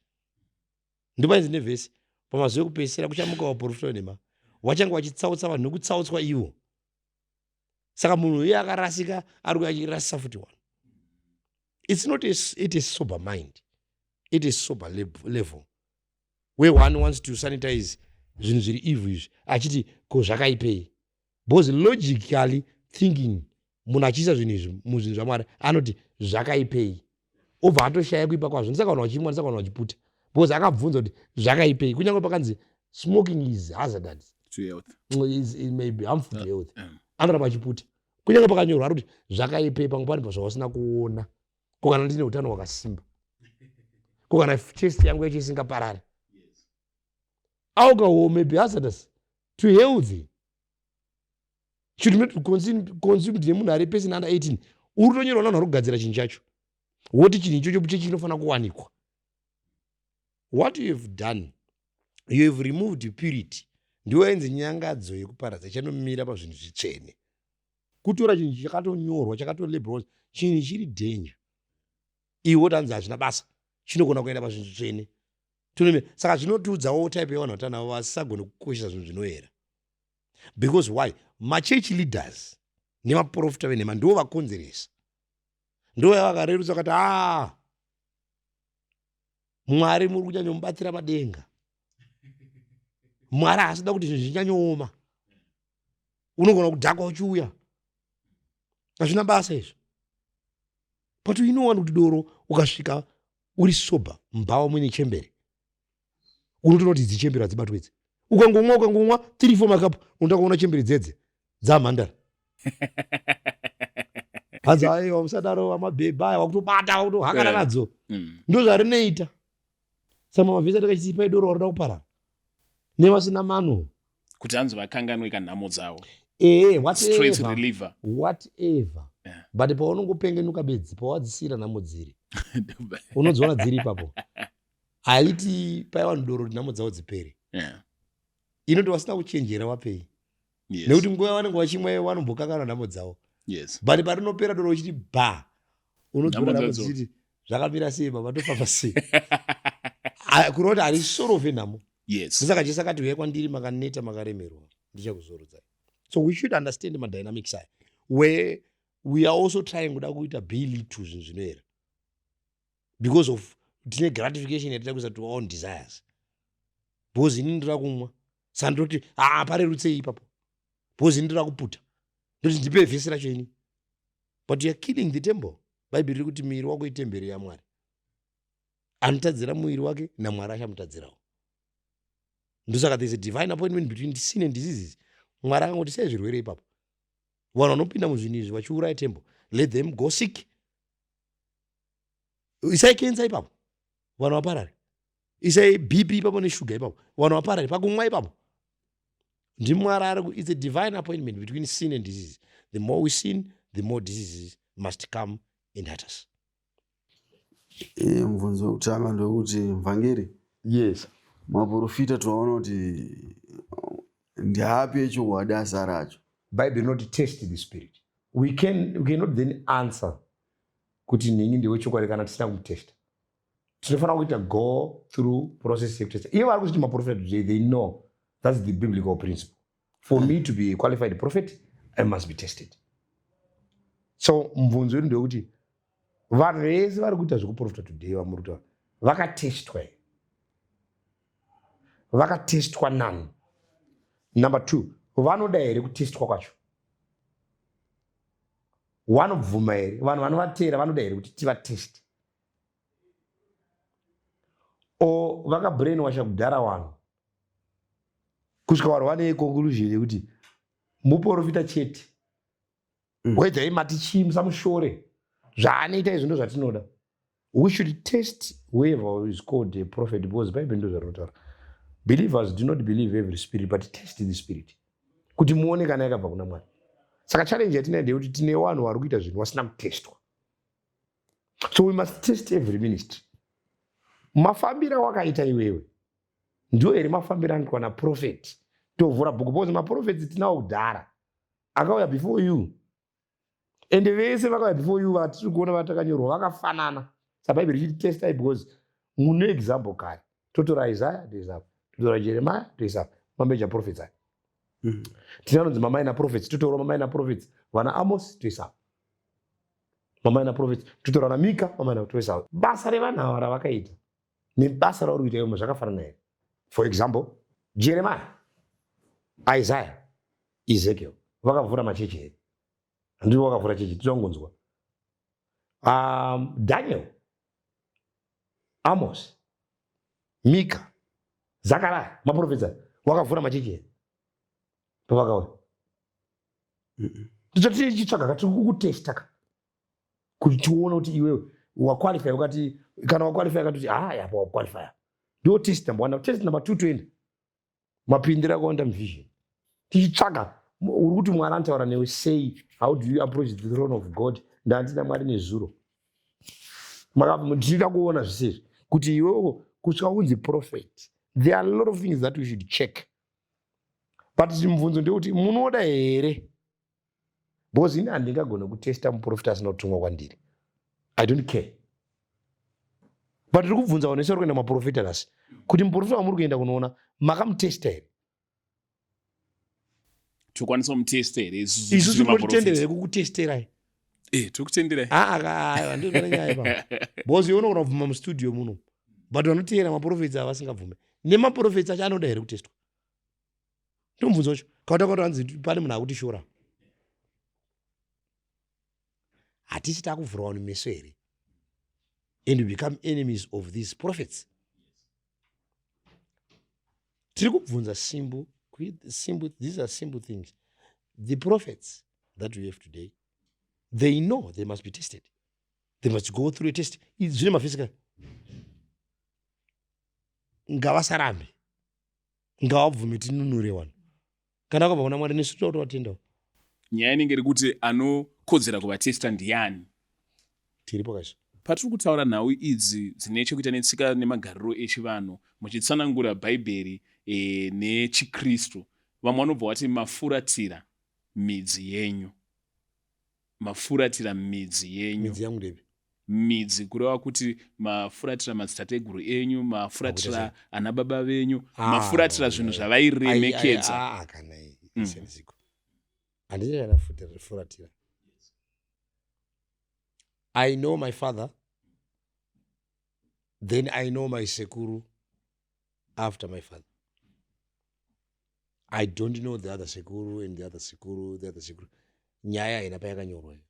Ndopainzi nevhesi, pamazuva ekupedzisira kuchamuka vaprofita venhema, vachange vachitsautsa vanhu nekutsautswa ivo. Saka munhu iye akarasika, ari kuya achirasisa futi one. It's not a, it is sober mind, it is sober level where one wants to sanitize zvinhu zviri evil izvi, achiti, "Ko zvakaipei?" Because logically thinking, munhu achiisa zvinhu izvi muzvinhu zvaMwari anoti, "Zvakaipei?" Obva atoshaya kuipa kwazvo. Ndisaka vanhu vachimwa, ndisaka vanhu vachiputa, because akabvunza kuti, "Zvakaipei?" Kunyange pakanzi smoking is hazardous to health, it may be harmful to health, anoramba achiputa. Kunyange pakanyorwa, ari kuti, "Zvakaipei?" Pamwe pane zvawasina kuona. Ko kana ndine utano hwakasimba? Ko kana chest yangu yacho isingaparari? Alcohol may be hazardous to health, should not be consumed nemunhu ari person under 18. Uri kutonyorwa navanhu vari kugadzira chinhu chacho, woti chinhu ichocho chechi chinofanira kuwanikwa. What you have done, you have removed purity. Ndiwo yainzi nyangadzo yekuparadza, ichanomira pazvinhu zvitsvene. Kutora chinhu chakatonyorwa, chakatolabelwa, chinhu chiri danger, iwe woti hanzi hazvina basa, chinogona kuenda pazvinhu zvitsvene. Tonomira. Saka zvinotiudzawo type yevanhu vatanavo vasisagoni kukoshesa zvinhu zvinoyera. Because why? Machurch leaders nemaprofita venhema ndo vakonzeresa, ndo vakarerutsa vakati, "A, Mwari muri kunyanyomubatsira madenga. Mwari haasida kuti zvinhu zvinyanyooma. Unogona kudhakwa uchiuya, hazvina basa izvo." But you know kuti doro, ukasvika uri sober mubhawa muine chembere, unotoona kuti idzi chembere hadzibatwe idzi. Ukangomwa 3, 4 makapu, unoda kuona chembere dzedze dzamhandara. Hanzi, "Aiwa, musadaro, amabhebha aya." Wakutobata, wakutohakana nadzo. Ndo zvarinoita. Saka mavhesi atakachiti paidoro waroda kuparara nevasina mano. Kuti hanzi vakanganwe kanhamo dzavo. Ee. Stress whatever reliever. Whatever. But paunongopengenuka bedzi, pawadzisiyira nhamo dziri, unodziona dziri ipapo. Haiti pai vanhu doro kuti nhamo dzavo dzipere. Inoti vasina kuchenjera wapei. Nekuti nguva yavanenge vachimwa vanombokangana nhamo dzavo. But parinopera doro uchiti ba, unodziona Nhamo nhamo dzadzo. dzichiti, "Zvakamira sei baba? Tofamba sei?" Ah, kureva kuti harisorove nhamo. Saka Jesu akati, "Uyai kwandiri makaneta, makaremerwa, ndichakuzorodzai." So we should understand madynamics aya, where we are also trying kuda kuita belittle zvinhu zvinoera because of tine gratification yatida kuisa to our own desires. Because inini ndoda kumwa, saka ndoti, "Haa, parerutsei ipapo." Because ini ndoda kuputa, ndoti, "Ndipe vhesi racho ini." But you are killing the temple. Bhaibheri riri kuti muviri wako itemberi yaMwari. Anotadzira muviri wake, naMwari achamutadzirawo. Ndosaka there is a divine appointment between sin and diseases. Mwari akangoti, "Sei zvirwere ipapo?" Vanhu vanopinda muzvinhu izvi vachiuraya temple, let them go sick. Isai kensa ipapo, vanhu vaparare. Isai BP ipapo neshuga ipapo, vanhu vaparare. Pakumwa ipapo, ndiMwari ari. It's a divine appointment between sin and disease. The more we sin, the more diseases must come and hurt us. Mubvunzo wekutanga ndewekuti, mvhangeri, Yes. maprofita tinoona kuti ndeapi echokwadi azara acho? Bible inoti test the spirit. We cannot then answer kuti nhingi ndewechokwadi kana tisina kumutesta. Tinofanira kuita go through process yekutesta. Ivo vari kuzviti maprofita today, they know that's the biblical principle. For me to be a qualified prophet, I must be tested. So mubvunzo wedu ndewekuti, vanhu vese vari kuita zvekuprofita today vamuri kutaura, vakatestwa here? Vakatestwa nani? Number two, vanoda here kutestwa kwacho? Vanobvuma here? Vanhu vanovateera vanoda here kuti tivateste, o vakabrainwasha kudhara vanhu kusvika vanhu vane conclusion yekuti muprofita chete? Wedzai mati chii, musamushore zvaanoita izvo, ndo zvatinoda. We should test whoever is called a prophet, because Bible ndo zvarinotaura: "Believers, do not believe every spirit, but test the spirit," kuti muone kana yakabva kuna Mwari. Saka challenge yatinayo ndeyekuti tine vanhu vari kuita zvinhu vasina kutestwa. So we must test every ministry. Mafambiro awakaita iwewe ndiwo here mafambiro anoitwa naprofet? Tovhura bhuku because maprofets tinawo kudhara akauya before you, ende vese vakauya before you vatiri kuona vatakanyorwa vakafanana. Sabhaibheri richiti testai because mune example kare. Totora Isaiah toisa, totora Jeremiah toisa, mamajor prophets aya. Tine anonzi maminor prophets, totora maminor prophets vana Amos toisa, maminor prophets totora vana Mika, maminor toisa. Basa revanhu ava ravakaita nebasa rauri kuita iwe zvakafanana here? For example, Jeremiah, Isaiah, Ezekiel vakavhura machechi here? Handivo vakavhura chechi, tinongonzwa. Daniel, Amos, Mika, Zakaria, maprofetsa wakavhura machechi here pavakauya? Tichitsvaga tiri kukutesta ka kuti tione kuti iwewe waqualify. Ukati kana waqualify, akatoti ha, apa waqualify. Ndo test number one. Test number two, toenda mapindiro akawanda muvision, tichitsvaga uri kuti Mwari anotaura newe sei. How do you approach the throne of God? Ndandina Mwari nezuro, tichida kuona zvisizvi kuti iwewo kusvika unzi prophet, there are a lot of things that we should check. But mubvunzo ndekuti munoda here? Because ini handingagone kutesta muprofita asina kutumwa kwandiri. I don't care. But tiri kubvunza vanhu vese vari kuenda maprofita nhasi kuti muprofita wamuri kuenda kunoona makamutesta here? Tokwanisa kumutesta here? Isu tinotitendera kukutesterai. Eh, tokutenderai. Aa, ndozvane nyaya ipapo, because iwe unogona kubvuma mustudio muno, but vanoteera maprofets ava vasingabvume nemaprofets acho anoda here kutestwa? Ndomubvunzo wacho. Kauta hanzi pane munhu akutishora, hatisi takuvhura vanhu meso here and we become enemies of these prophets? Tiri kubvunza simple, simple. These are simple things. The prophets that we have today, they know they must be tested, they must go through a test. Zvine mafisika, ngavasarambe, ngavabvume tinunure vanhu. Kana akabva kuna Mwari, nesu toda kutovatendawo. Nyaya inenge iri kuti anokodzera kuvatesta ndiani? Tiripo kaizvo. Patiri kutaura nhau idzi dzine chekuita netsika nemagariro echivanhu, muchitsanangura Bhaibheri nechiKristu, vamwe vanobva vati mafuratira midzi yenyu, mafuratira midzi yenyu. Midzi yangu ndepi? Midzi kureva kuti mafuratira madzitateguru enyu, mafuratira ana baba venyu. Ah, mafuratira zvinhu zvavairemekedza. Kana ziko handina yanafuratira. I know my father, then I know my sekuru after my father. I don't know the other sekuru and the other sekuru, the other sekuru. Nyaya haina payakanyorwa iyo.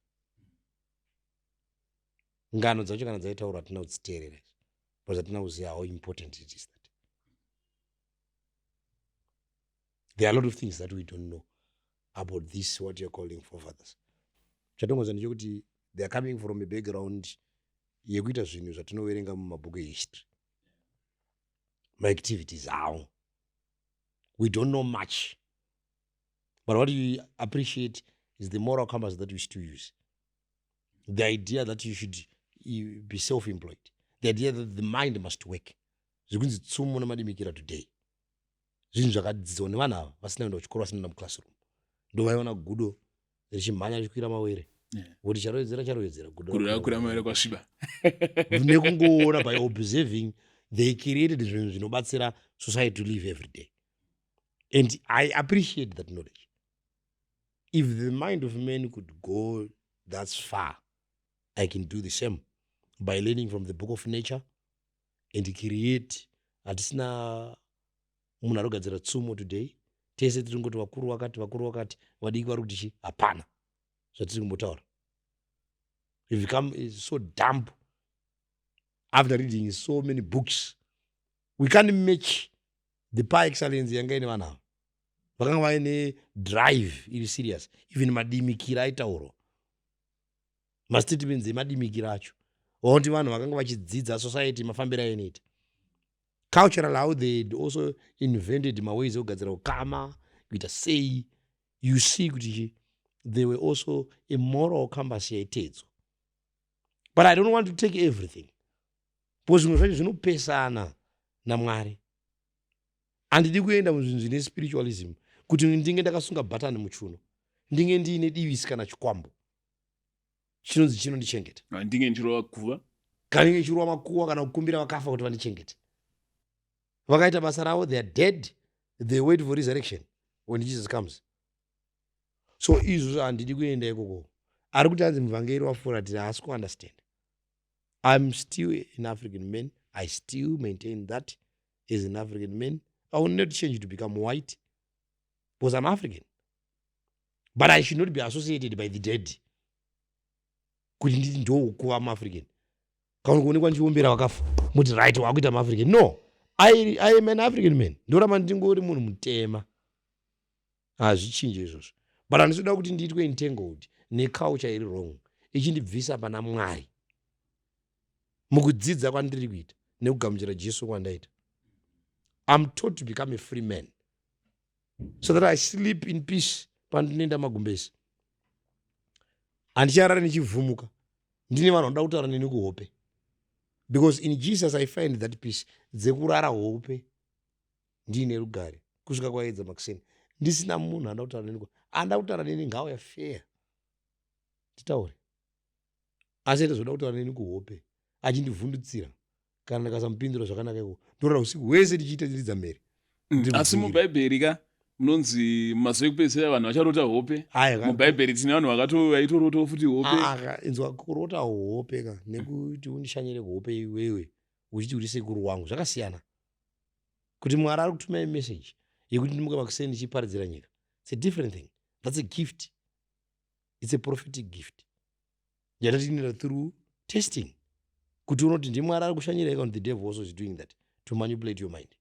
Ngano dzacho kana dzaitaurwa hatina kudziteerera because hatina kuziva how important it is. That there are a lot of things that we don't know about this, what you're calling forefathers. Chatongoza ndechekuti they are coming from a background yekuita zvinhu zvatinoverenga mumabhuku ehistory, maactivities avo. We don't know much, but what you appreciate is the moral compass that we still use, the idea that you should be self-employed, the idea that the mind must work. Zvekunzi tsumo nemadimikira today, zvinhu zvakadzidzwa nevanhu ava vasina kuenda kuchikoro, vasina kuenda muclassroom. Ndo vaiona gudo richimhanya richikwira mawere, kuti charovedzera charovedzera. Gudo rakwira mawere kwasviba. Nekungoona, by observing, they created zvinhu zvinobatsira society to live every day, and I appreciate that knowledge. If the mind of man could go that far, I can do the same by learning from the book of nature and create. Hatisina munhu arikugadzira tsumo today. Tese tiri ngoti vakuru vakati, vakuru vakati, vadiki vari kuti chi. Hapana zvatiri kumbotaura. We become so dumb after reading so many books. We can't match the par excellence yanga ine vanhu ava. Vakanga vaine drive iri serious. Even madimikira aitaurwa, mastatements emadimikira acho, vakuti vanhu vakanga vachidzidza society mafambiro ainoita, cultural, how they also invented maways ekugadzira ukama, kuita sei. You see kuti chi They were also a moral compass yaiteedzwa, but I don't want to take everything because zvimwe zvacho zvinopesana naMwari. Handidi kuenda muzvinhu zvine spiritualism kuti ndinge ndakasunga bhatani muchuno, ndinge ndiine divisi kana chikwambo chinonzi chinondichengeta. Ndinge ndichirova guva. Kana ndinge ndichirova makuva kana kukumbira vakafa kuti vandichengete. Vakaita basa ravo, they are dead, they wait for resurrection when Jesus comes. So izvozvo handidi kuenda ikoko. Ari kuti anzi muvhangeri wafuratira haasi kuunderstand. I'm still an African man. I still maintain that as an African man. I will not change to become white because I'm African, but I should not be associated by the dead kuti nditi ndokuva muAfrican kana kuonekwa ndichiombera vakafa muti right, wakuita muAfrican. No, I am an African man. Ndoramba ndingori munhu mutema, hazvichinje izvozvo, but handisi kuti ndiitwe entangled neculture iri wrong ichindibvisa pana Mwari mukudzidza kwandiri kuita nekugamuchira Jesu kwandaita. I'm taught to become a free man so that I sleep in peace. Pandinoenda magumbezi, handicharara ndichivhumuka ndine vanhu vanoda kutaura neni kuhope, because in Jesus I find that peace dzekurara hope ndiine rugare kusvika kwaedza makuseni, ndisina munhu anoda kutaura neni. Anoda kutaura neni ngauya fair titaure, asi ete zvoda kutaura neni kuhope achindivhundutsira kana ndikasamupindura zvakanaka iko, ndorara usiku hwese ndichiita ndiridza mhere. Asi mubhaibheri ka munonzi mazuva ekupedzisira vanhu vacharota hope. Mubhaibheri tine vanhu vaitorotawo futi hope. Inzwa, kurota hope ka nekuti undishanyire kuhope iwewe uchiti uri sekuru wangu zvakasiyana. Kuti Mwari ari kutumai message yekuti ndimuke makuseni ndichiparidzira nyika, it's a different thing. That's a gift, it's a prophetic gift yatatiinira through testing kuti unoti ndiMwari ari kushanyira ika. The devil also is doing that to manipulate your mind.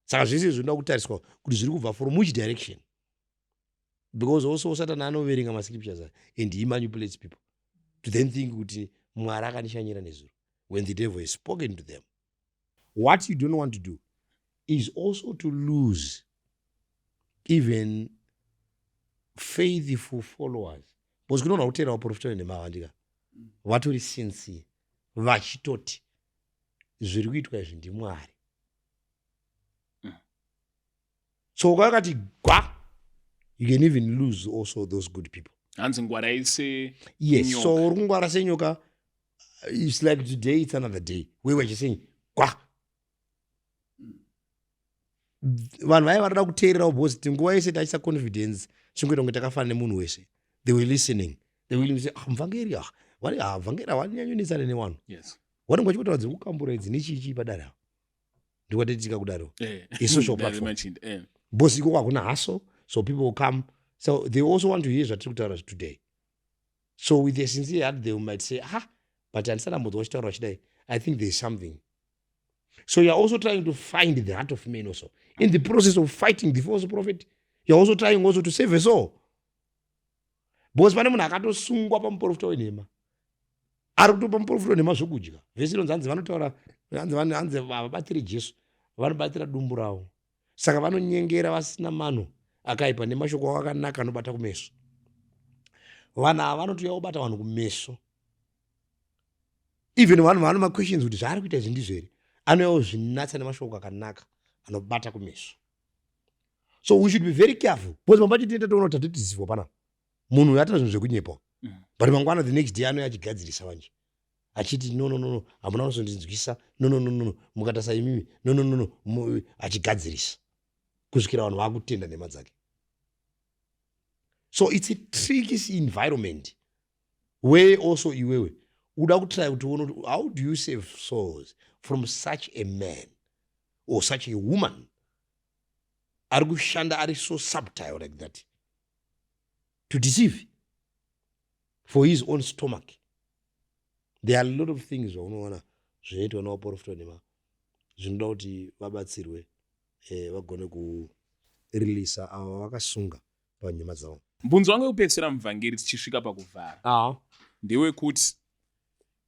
Saka zvese zvinoda kutariswa kuti zviri kubva from which direction, because also Satani anoverenga mascriptures and he manipulates people to then think kuti Mwari akandishanyira nezuro when the devil has spoken to them. What you don't want to do is also to lose even faithful followers, because kunoona kuteera vaprofita venhema vandika vatori sincere vachitoti zviri kuitwa izvi ndiMwari. So ukakati gwa, you can even lose also those good people. Hanzi ngwarai se Yes, so uri kungwara senyoka. It's like today it's another day we were just saying gwa. Vanhu vaiva varida kuteererawo because nguva yese taisa confidence chingoita kunge takafanana nemunhu wese. They were listening, they will say, "Ah, muvhangeri, ah vari, ah vhangeri havanyanyonetsana nevanhu." Vanenge vachikotaura dzekukambura idzi nechichi padare ava, ndikwataitika kudaro. Isocial platform. Because ikoko hakuna haso, so people will come, so they also want to hear zvatiri kutaura today. So with a sincere heart they might say, "Ah, but handisati ambonzwa vachitaura vachidai. I think there is something." So you are also trying to find the heart of man. Also in the process of fighting the false prophet, you are also trying also to save a soul, because pane munhu akatosungwa pamuprofita wenhema, ari kutopa muprofita wenhema zvokudya. Vhesi inonzi hanzi vanotaura, hanzi havabatiri Jesu, vanobatira dumbu ravo. Saka vanonyengera vasina mano akaipa nemashoko avo akanaka anobata kumeso. Vanhu ava vanotouya kubata vanhu kumeso. Even vanhu vane maquestions kuti zvaari kuita izvi ndizvo here, anouyawo zvinatsa nemashoko akanaka anobata kumeso. So we should be very careful because mamba chitinoita toona kuti tatotizivwa panapa munhu uyu atira zvinhu zvekunyepa, but mangwana, the next day, anouya achigadzirisa manje achiti, "No, no, no, no, hamuna kuzondinzwisa. No, no, no, no, mukatasa imimi, no, no, no, no," achigadzirisa kusvikira vanhu vaakutenda nhema dzake. So it's a tricky environment where also iwewe uda kutry kuti uone kuti how do you save souls from such a man or such a woman ari kushanda ari so subtile like that to deceive for his own stomach. There are a lot of things zvaunoona zvinoitwa navaprofita nema zvinoda kuti vabatsirwe, vagone kurilisa ava vakasunga panyama dzavo. Mubvunzo wangu wekupedzisira, muvhangeri, tichisvika pakuvhara, ndewekuti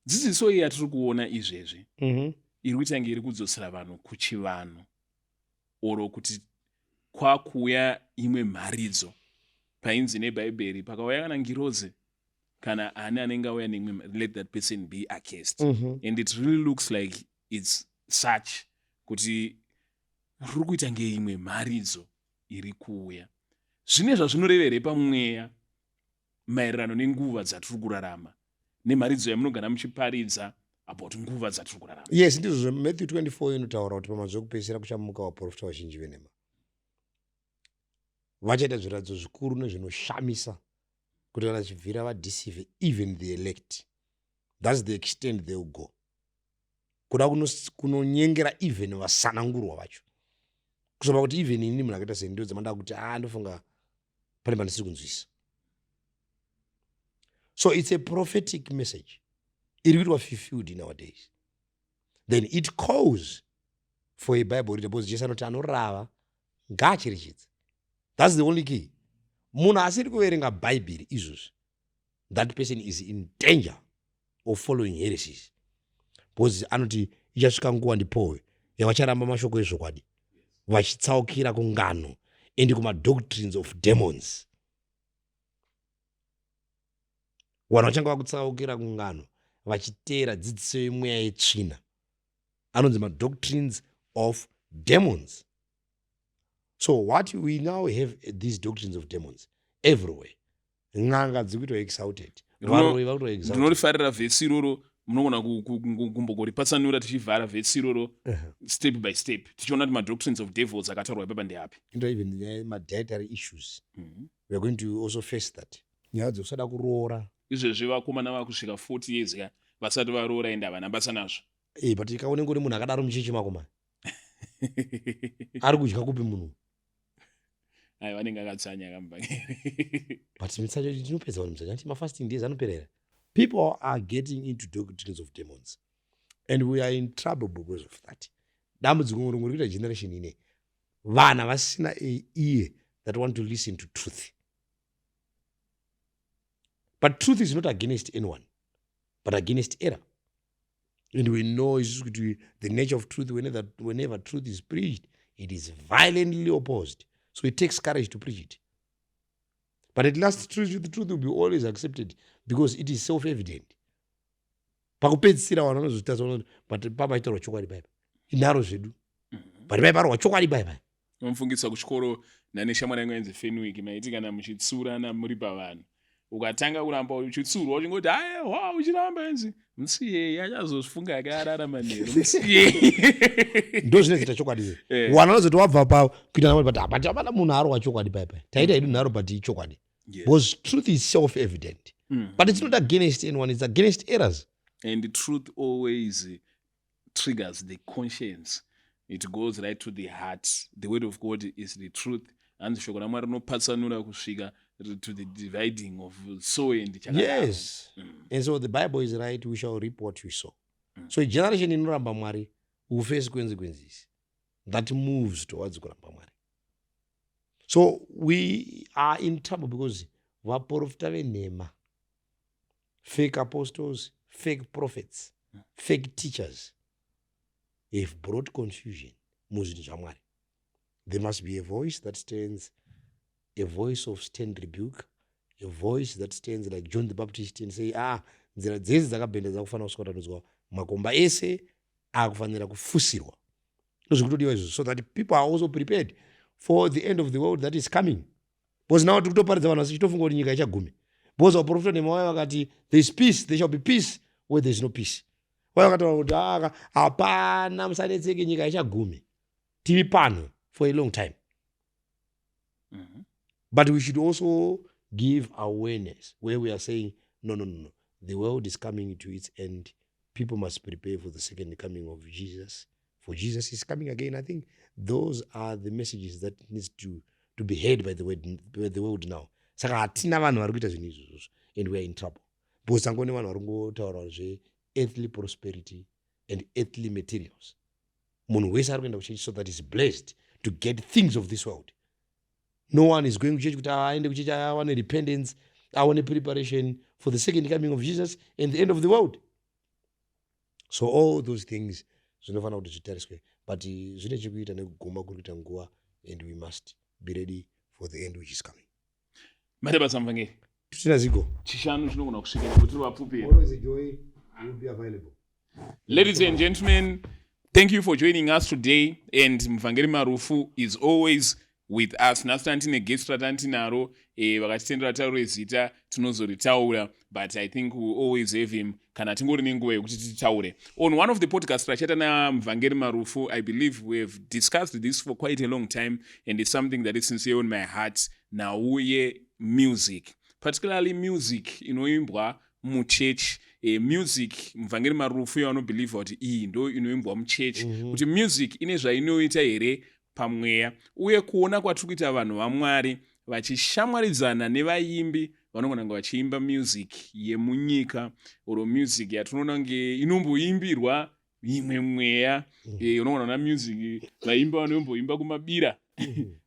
dzidziso iyi yatiri kuona izvezvi iri kuita inge iri kudzosera vanhu kuchivanhu, oro kuti kwakuuya imwe mharidzo. Painzi neBhaibheri, pakauya kana ngirozi kana ani anenge auya neimwe, let that person be accursed. And it really looks like it's such kuti ruri kuita ngeimwe mharidzo iri kuuya. Zvine zvazvinoreva here pamweya maererano nenguva dzatiri kurarama nemharidzo yamunogara muchiparidza about nguva dzatiri kurarama? Yes, ndizvo. Matthew 24 inotaura kuti pamazuva ekupedzisira kuchamuka vaprofita vazhinji venhema, vachaita zviratidzo zvikuru nezvinoshamisa kuti kana zvichibvira vadeceive even the elect. That's the extent they will go, kuda kunonyengera even vasanangurwa vacho, kusvika kuti even inini munhu akaita seni ndodzamanda kuti a ndofunga pane pandisiri kunzwisa. So it's a prophetic message iri kuitwa fulfilled in our days. Then it calls for a Bible reader, because Jesu anoti anorava ngaacherechedze. That's the only key. Munhu asiri kuverenga Bhaibheri izvozvi, that person is in danger of following heresies, because anoti ichasvika nguva ndipowe yavacharamba mashoko ezvokwadi vachitsaukira kungano and kumadoctrines of demons. Vanhu vachange vakutsaukira kungano vachiteera dzidziso yemweya yetsvina, anonzi madoctrines of demons. So what we now have, these doctrines of demons everywhere. N'anga dziri kuitwa exalted, varoyi vari kuitwa exalted. Ndinorifarira vhesi iroro. Munogona kumbogoripatsanura tichivhara vhesi iroro step by step, tichiona kuti madoctrines of devils akataurwa ipapa ndeapi? Into even nyaya madietary issues, we are going to also face that, nyaya dzekusada kuroora. Izvezvi vakomana vakusvika 40 years ka vasati varoora, ende havana basa nazvo. Eh, but ikaonenge uri munhu akadaro muchechi mako mani, ari kudya kupi munhu? Ai, vanenge akatsanya kamba. But mitsanyo tinopedza vanhu mitsanyo ati mafasting days anopera here? People are getting into doctrines of demons and we are in trouble because of that. Dambudziko rimwe rikuita generation ine vana vasina a ear that want to listen to truth. But truth is not against anyone, but against error. And we know isusu kuti the nature of truth, whenever truth is preached, it is violently opposed. So it takes courage to preach it, but at last truth, the truth will be always accepted because it is self-evident. Pakupedzisira vanhu vanozozvitadza, but papa chokwadi paipa inharo zvedu, but paiparwa chokwadi paipa. Nomufungisa kuchikoro ndane shamwari yangu yainzi Fenwick. Maiti kana muchitsurana muri pavanhu, ukatanga kuramba uchitsurwa uchingoti aiwa, uchiramba, inzi musiyei, achazozvifunga akarara manheru, musiyei. Ndo zvinozoita chokwadi. Vanhu vanozoti wabva pa kuita, but but hapana munhu arwa chokwadi paipa. Taita hedu nharo, but ichokwadi because truth is self evident. But it's not against anyone, it's against errors. And the truth always triggers the conscience. It goes right to the heart. The word of God is the truth. Hanzi shoko raMwari rinopatsanura kusvika to the dividing of soul and chakadaro. Yes. And so the Bible is right: we shall reap what we sow. So generation inoramba Mwari will face consequences that moves towards kuramba Mwari. So we are in trouble because vaprofita venhema, fake apostles, fake prophets, fake teachers have brought confusion muzvinhu zvaMwari. There must be a voice that stands, a voice of stern rebuke, a voice that stands like John the Baptist and say, "Ah, nzira dzese dzakabhenda dzakufanira kuswatanudzwa, makomba ese akufanira kufusirwa." Ndozvikutodiwa izvozvo, so that people are also prepared for the end of the world that is coming, because now tiri kutoparidza vanhu vasichitofunga kuti nyika ichagume, because vaprofita nemawaya vakati there is peace, there shall be peace where there is no peace. Vaya vakataura kuti aka hapana, musanetseke, nyika ichagume, tiri pano for a long time. But we should also give awareness where we are saying, No, no, no, no, the world is coming to its end. People must prepare for the second coming of Jesus, for Jesus is coming again." I think those are the messages that needs to be heard by the world now. Saka hatina vanhu vari kuita zvinhu izvozvo and we are in trouble, because tangone vanhu vari kungotaura zve-earthly prosperity and earthly materials. Munhu wese ari kuenda kuchechi so that is blessed to get things of this world. No one is going kuchechi kuti aende kuchechi awane repentance, awane preparation for the second coming of Jesus and the end of the world. So all those things zvinofanira kuti zvitariswe, but zvine chekuita nekuguma kuri kuita nguva, and we must be ready for the end which is coming. Mate basa muvhangeri. Titina Zigo. Chishanu chinogona kusvika nekuti tiri vapfupi. Always enjoy. Will be available. Ladies and gentlemen, thank you for joining us today. And Mvangeri Marufu is always with us. Nhasi tantine guest ratantinaro vakatitendera taure zita tinozoritaura, but I think we always have him kana tingori nenguva yekuti titaure. On one of the podcasts rachaita naMvangeri Marufu, I believe we have discussed this for quite a long time and it's something that is sincere on my heart. Nhau yemusic, particularly music inoimbwa muchechi, music Muvhangeri Marufu yavanobhilivha kuti iyi ndo inoimbwa muchechi, kuti music ine zvainoita here pamweya, uye kuona kwatiri kuita vanhu vaMwari vachishamwaridzana nevaimbi vanogona kunge vachiimba music yemunyika or music yatinoona kunge inomboimbirwa imwe mweya. Unogona kuona music vaimbi vanomboimba kumabira,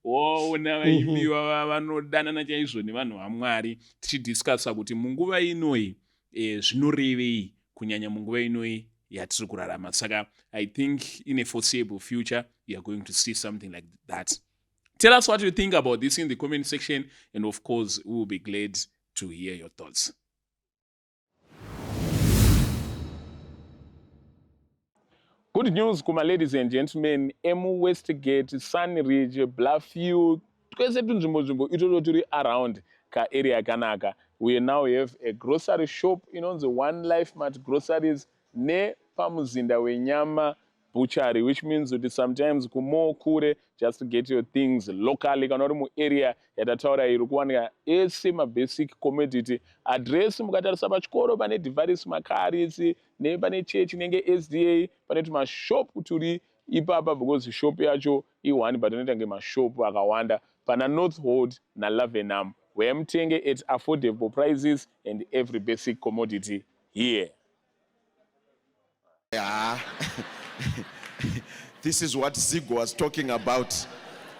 waona vaimbi vanodanana chaizvo nevanhu vaMwari, tichidiscussa kuti munguva inoi zvinorevei, kunyanya munguva inoi yatiri kurarama. Saka I think in a foreseeable future you are going to see something like that. Tell us what you think about this in the comment section, and of course we will be glad to hear your thoughts. Good news kuma ladies and gentlemen emuWestgate, Sunridge, Bluffview, twese tunzvimbo nzvimbo itoto turi around kaarea kanaka. We now have a grocery shop inonzi One Life Mart Groceries nepamuzinda wenyama butchery, which means kuti sometimes kumore kure, just get your things locally. Kana uri muarea yatataura iri kuwanika ese mabasic commodity. Address, mukatarisa pachikoro pane Divaris Makarisi nepane chechi inenge SDA, pane tumashop turi ipapa, because shop yacho i1 but inoita kunge mashop akawanda pana Northhold naLavenham, where mutenge at affordable prices and every basic commodity here. Yeah. This is what Zigo was talking about.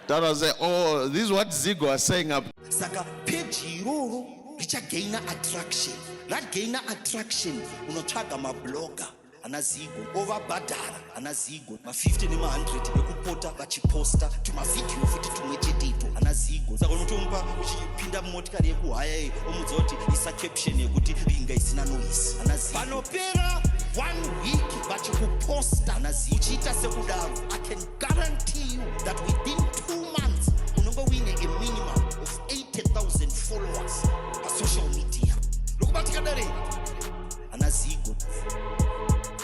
That was a, oh, this is what Zigo was saying up. Saka peji iroro richagaina attraction, ragaina attraction, unotsvaga mablogger ana Zigo, ovabhadhara ana Zigo ma50 nema100 ekupota vachiposta tumavhidhiyo futi tumwe chete ito ana Zigo. Saka unotomupa uchipinda mumotikari yekuhaya iyi, omudza kuti isa caption yekuti ringa isina noise. Ana Zigo, panopera one week vachikuposta ana Zigo, uchiita sekudaro, I can guarantee you that within